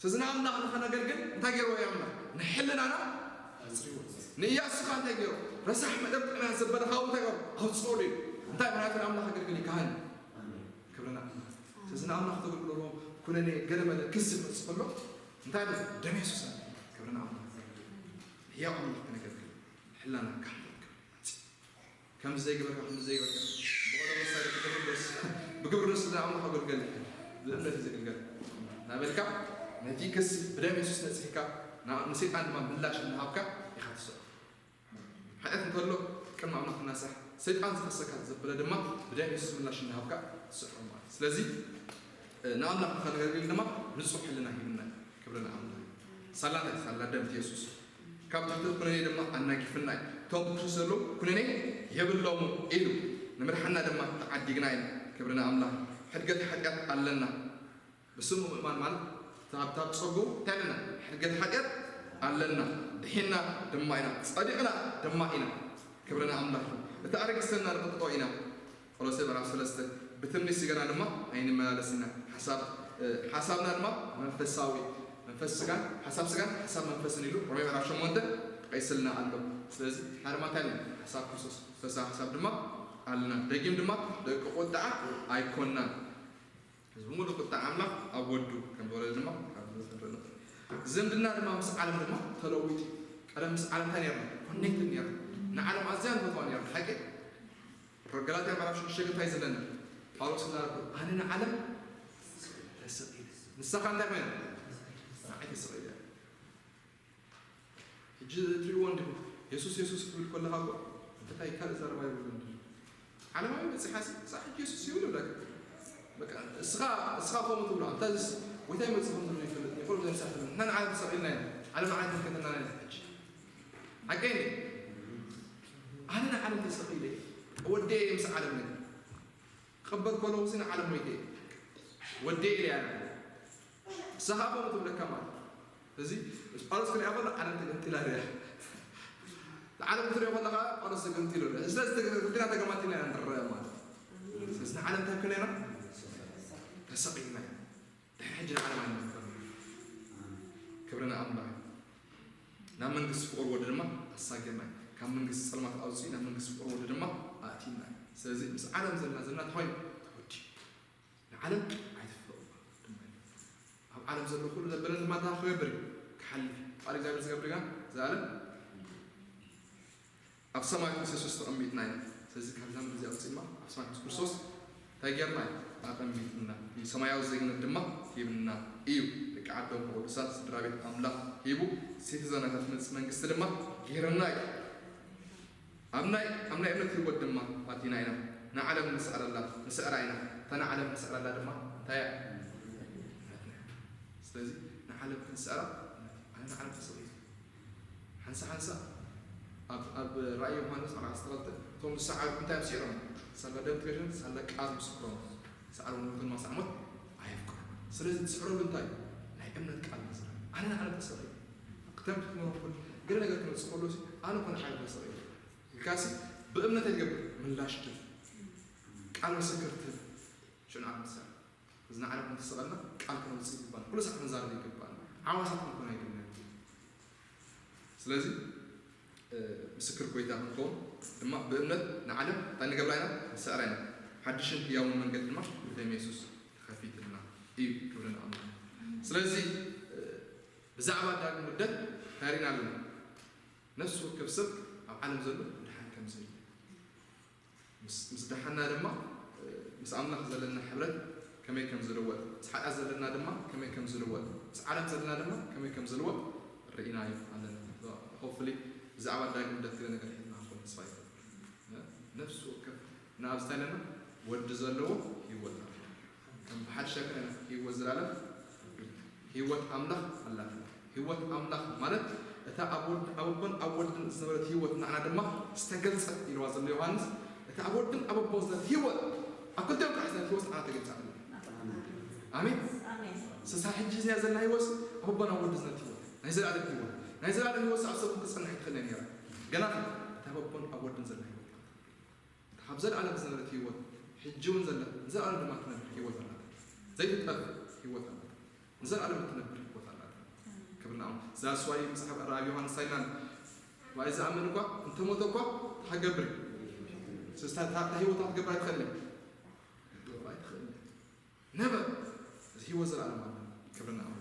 ስለዚ ንኣምላኽ ንኸነገልግል እንታይ ገይርዎ እዩ ኣምላኽ? ንሕልናና ኣጽርይዎ። ንኢያሱ ኸኣ እንታይ ገይሩ? ረሳሕ መደብ ጥዕና ዘበለ ካብኡ እንታይ ገይሩ? ኣውጽኡሉ እዩ። እንታይ? ምኽንያቱ ንኣምላኽ ከገልግል እዩ ካህን። ክብሪ ንኣምላኽ። ስለዚ ንኣምላኽ ተገልግልዎ ኩነኔ ገለ መለ ክሲ ክመጽእ ከሎ እንታይ ኣሎ? ደም የሱስ ኣሎ። ክብሪ ንኣምላኽ። ህያው ኣምላኽ ከነገልግል ሕላና ካህን ክንጽእ። ከምዚ ዘይገበርካ፣ ከምዚ ዘይገበርካ፣ ብቐደም ወሳዲ ብግብሪ ደስ፣ ብግብሪ ደስ ዝብል ኣምላኽ ኣገልገል፣ ብእምነት እዩ ዘገልገል እናበልካ፣ ነቲ ክሲ ብደም የሱስ ነጺህካ፣ ና-፣ ንሰይጣን ድማ ምላሽ እናሃብካ ኢኻ ትስዕሮ። ሓጢኣት እንተሎ ቅድሚ ኣምላኽ ትናሳሕ፣ ሰይጣን ዝኸሰካ ዘበለ ድማ ብደም የሱስ ምላሽ እናሃብካ ትስዕሮ ማለት እዩ። ስለዚ፣ እ፣ ንኣምላኽ ንኸነገልግል ድማ ንጹሕ ሕልና ሂብና። ክብሪ ንኣምላኽ። ሳላ እንታይ? ሳላ ደም እቲ የሱስ። ካብ ትሕቲ ኩነኔ ድማ ኣናጊፍና እዩ። እቶም ብክርስቶስ ዘለዉ ኩነኔ የብሎምን ኢሉ ንምድሓና ድማ ተዓዲግና ኢና። ክብሪ ንኣምላኽ። ሕድገት ሓጢኣት ኣለና። ብስሙ ምእማን ማለት ካብ ካብ ጸጉ እንታይ ኣለና? ሕድገት ሓጢኣት ኣለና፣ ድሒና ድማ ኢና፣ ጸዲቕና ድማ ኢና። ክብሪ ንኣምላኽ። እቲ ኣረጊሰና ንቕጥቕጦ ኢና። ቆሎሴ ምዕራፍ ሰለስተ። ብትምኒት ስጋና ድማ ኣይንመላለስ ኢና። ሓሳብ ሓሳብና ድማ መንፈሳዊ፣ መንፈስ ስጋን ሓሳብ ስጋን ሓሳብ መንፈስን ኢሉ ሮሜ ምዕራፍ ሸሞንተ ጠቒስልና ኣሎ። ስለዚ ሓርማታይ ሓሳብ ክርስቶስ ፈሳ ሓሳብ ድማ ኣለና። ደጊም ድማ ደቂ ቁጥዓ ኣይኮናን። እዚ ብምሉእ ቁጥዓ ኣምላኽ ኣብ ወዱ ከም ዝወረደ ድማ ካብ ዝንርኢ ንኽእል። ዝምድና ድማ ምስ ዓለም ድማ ተለዊጡ። ቀደም ምስ ዓለም እንታይ ነርና? ኮኔክትድ ነርና። ንዓለም ኣዝያ ንፈትዋ ነርና። ሓቂ? ገላትያ ምዕራፍ ሽዱሽተ እንታይ ዘለና? ጳውሎስ እናረዱ ኣነ ንዓለም ተሰቒለ። ንሳኻ እንታይ ኮይና? ንዓይ ተሰቒለ። ሕጂ እትሪእዎ እንዲኹም የሱስ የሱስ ክትብል ከለኻ እኮ እንታይ ካልእ ዘረባ ይብሉ እንዲ ዓለማዊ በፂሓ ሲ ሳ ሕጂ የሱስ ይብል ይብለካ። በቃ እስኻ እስኻ ከምኡ ትብሎ ኣንታ ዝስ ወይታ ይመፅእ ከም ዘሎ ይፈልጥ ይፈልጥ ዘምሳት ንሕና ንዓለም ተሰቒልና ኢና። ዓለም ንዓይ ተንከተና ኢና ሕጂ ሓቀይ ኣነ ንዓለም ተሰቒለ ወደየ ምስ ዓለም ነገር ክቕበል ከለኹ ሲ ንዓለም ወይተ ወደየ ኢለ ኣነ ንስኻ ከምኡ ትብለካ ማለት እዚ ጳውሎስ ክሪኣ ከሎ ዓለም ተገምጢላ ሪኣ ዓለም ክትሪኦ ከለኻ ጳውሎስ ተገምጢሉ ሪኣ ስለዚ ክልቲና ተገማጢልና ኢና ንረአ ማለት ስለዚ ንዓለም እንታይ ኮይና ኢና ተሰቒልና ኢና ድሕሪ ሕጂ ንዓለም ኣይንመልከት ክብሪ ንኣምላኽ ናብ መንግስቲ ፍቕር ወዲ ድማ ኣሳገና ካብ መንግስቲ ጸልማት ኣውፅኡ ናብ መንግስቲ ፍቕር ወዲ ድማ ኣእቲና ስለዚ ምስ ዓለም ዘለና ዘለና ተኾይኑ ተወዲ ንዓለም ኣይትፍለቑ ድማ ኣብ ዓለም ዘሎ ኩሉ ዘበለ ድማ እንታይ ክገብር እዩ ክሓልፍ ቃል እግዚኣብሔር ዝገብር ኢና ዘኣለም ኣብ ሰማይ ምስ የሱስ ተቐሚጥና ኢና ስለዚ ካብዛ ምድሪ እዚኣ ውፅእማ ኣብ ሰማይ ምስ ክርስቶስ እንታይ ጌርና እዩ ኣቐሚጥና እዩ ሰማያዊ ዜግነት ድማ ሂብና እዩ ደቂ ዓዶም ቅዱሳት ስድራ ቤት ኣምላኽ ሂቡ ሲቲዘናታት መፅ መንግስቲ ድማ ጌርና እዩ ኣብ ናይ ኣብ ናይ እምነት ህይወት ድማ ኣቲና ኢና ንዓለም ንስዕረላ ንስዕራ ኢና እታ ንዓለም ንስዕረላ ድማ እንታይ እያ ስለዚ ንዓለም ክንስዕራ ኣነ ንዓለም ተሰቒሉ ሓንሳ ሓንሳ ኣብ ኣብ ራእይ ዮሃንስ ምዕራፍ ዓሰርተ ክልተ እቶም ዝሰዓሩ እንታይ እዮም ስዒሮም ሳላ ደም ትገሽን ሳላ ቃል ምስክሮም ሰዓሩ ንሞትን ማሳዕ ሞት ኣየፍቅሩ ስለዚ ትስዕረሉ እንታይ ናይ እምነት ቃል መስራ ኣነ ንዓለም ተሰቒሉ ክተም ክትመረኩል ገለ ነገር ክመፅእ ከሎ ኣነ ኮነ ዓለም ተሰቒሉ ኢልካሲ ብእምነት ኣይትገብር ምላሽ ትህብ ቃል ምስክር ትህብ ሽዑ ንዓለም ትስዕር እዚ ንዓለም ክንተሰቐልና ቃል ክነውፅእ ይግባና ኩሉ ሰዓት ክንዛረብ ይግባና ዓዋሳት ክንኮን ኣይግባና ስለዚ ምስክር ጎይታ ክንከውን ድማ ብእምነት ንዓለም እንታይ ንገብራ ኢና ንስዕራ ኢና ሓድሽን ህያውን መንገዲ ድማ ብደም የሱስ ተኸፊትልና እዩ ክብሪ ንኣምላኽ ስለዚ ብዛዕባ ዳግም ልደት እንታይ ርኢና ኣለና ነፍሲ ወከፍ ሰብ ኣብ ዓለም ዘሎ ድሓን ከም ዘየለ ምስ ምስ ደሓና ድማ ምስ ኣምላኽ ዘለና ሕብረት ከመይ ከም ዝልወጥ ምስ ሓጢኣት ዘለና ድማ ከመይ ከም ዝልወጥ ምስ ዓለም ዘለና ድማ ከመይ ከም ዝልወጥ ርኢናዮ ኣለና hopefully ብዛዕባ ዳግም ልደት ገለ ነገር ሒዝና ንኾን ተስፋ ይገብር ነፍሲ ወከፍ ንኣብዝታ ኣለና ወዲ ዘለዎ ህይወት ኣሎ ከም ብሓድሽ ኣይኮነን ህይወት ዘላለም ህይወት ኣምላኽ ኣላትና ህይወት ኣምላኽ ማለት እታ ኣብ ወድ ኣብ ኣቦን ኣብ ወድን ዝነበረት ህይወት ንዓና ድማ ዝተገልጸት ኢልዋ ዘሎ ዮሃንስ እታ ኣብ ወድን ኣብ ኣቦን ዝነበረት ህይወት ኣብ ክልቲኦም ጥራሕ ዝነበረት ህይወት ንዓና ተገልጻ ኣላ ኣሜን ኣሜን ስሳ ሕጂ እዚኣ ዘለና ህይወት ኣብ ኣቦን ኣብ ወድን ዝነበረት ህይወት ናይ ዘላለም ህይወት ናይ ዘላለም ህይወት ኣብ ሰብ ክጸንሕ ይትኽእል ነይራ ገና እታ ኣብ ኣቦን ኣብ ወድን ዘላ ህይወት ካብ ዘለዓለም ዝነበረት ህይወት ሕጂ እውን ዘላ ንዘለዓለም ድማ ትነብር ህይወት ኣላታ ዘይትጠፍ ህይወት ኣላታ ንዘለዓለም እትነብር ህይወት ኣላታ ክብርና ኣም ዛስዋይ መፅሓፍ ራብ ዮሃንስ ሳይናን ዋይ ዝኣምን እኳ እንተሞተ እኳ ተሓገብር ስስታ ህይወት ክትገብር ኣይትኽእልን ኣይትኽእልን ነበር እዚ ህይወት ዘለዓለም ኣለ ክብርና ኣም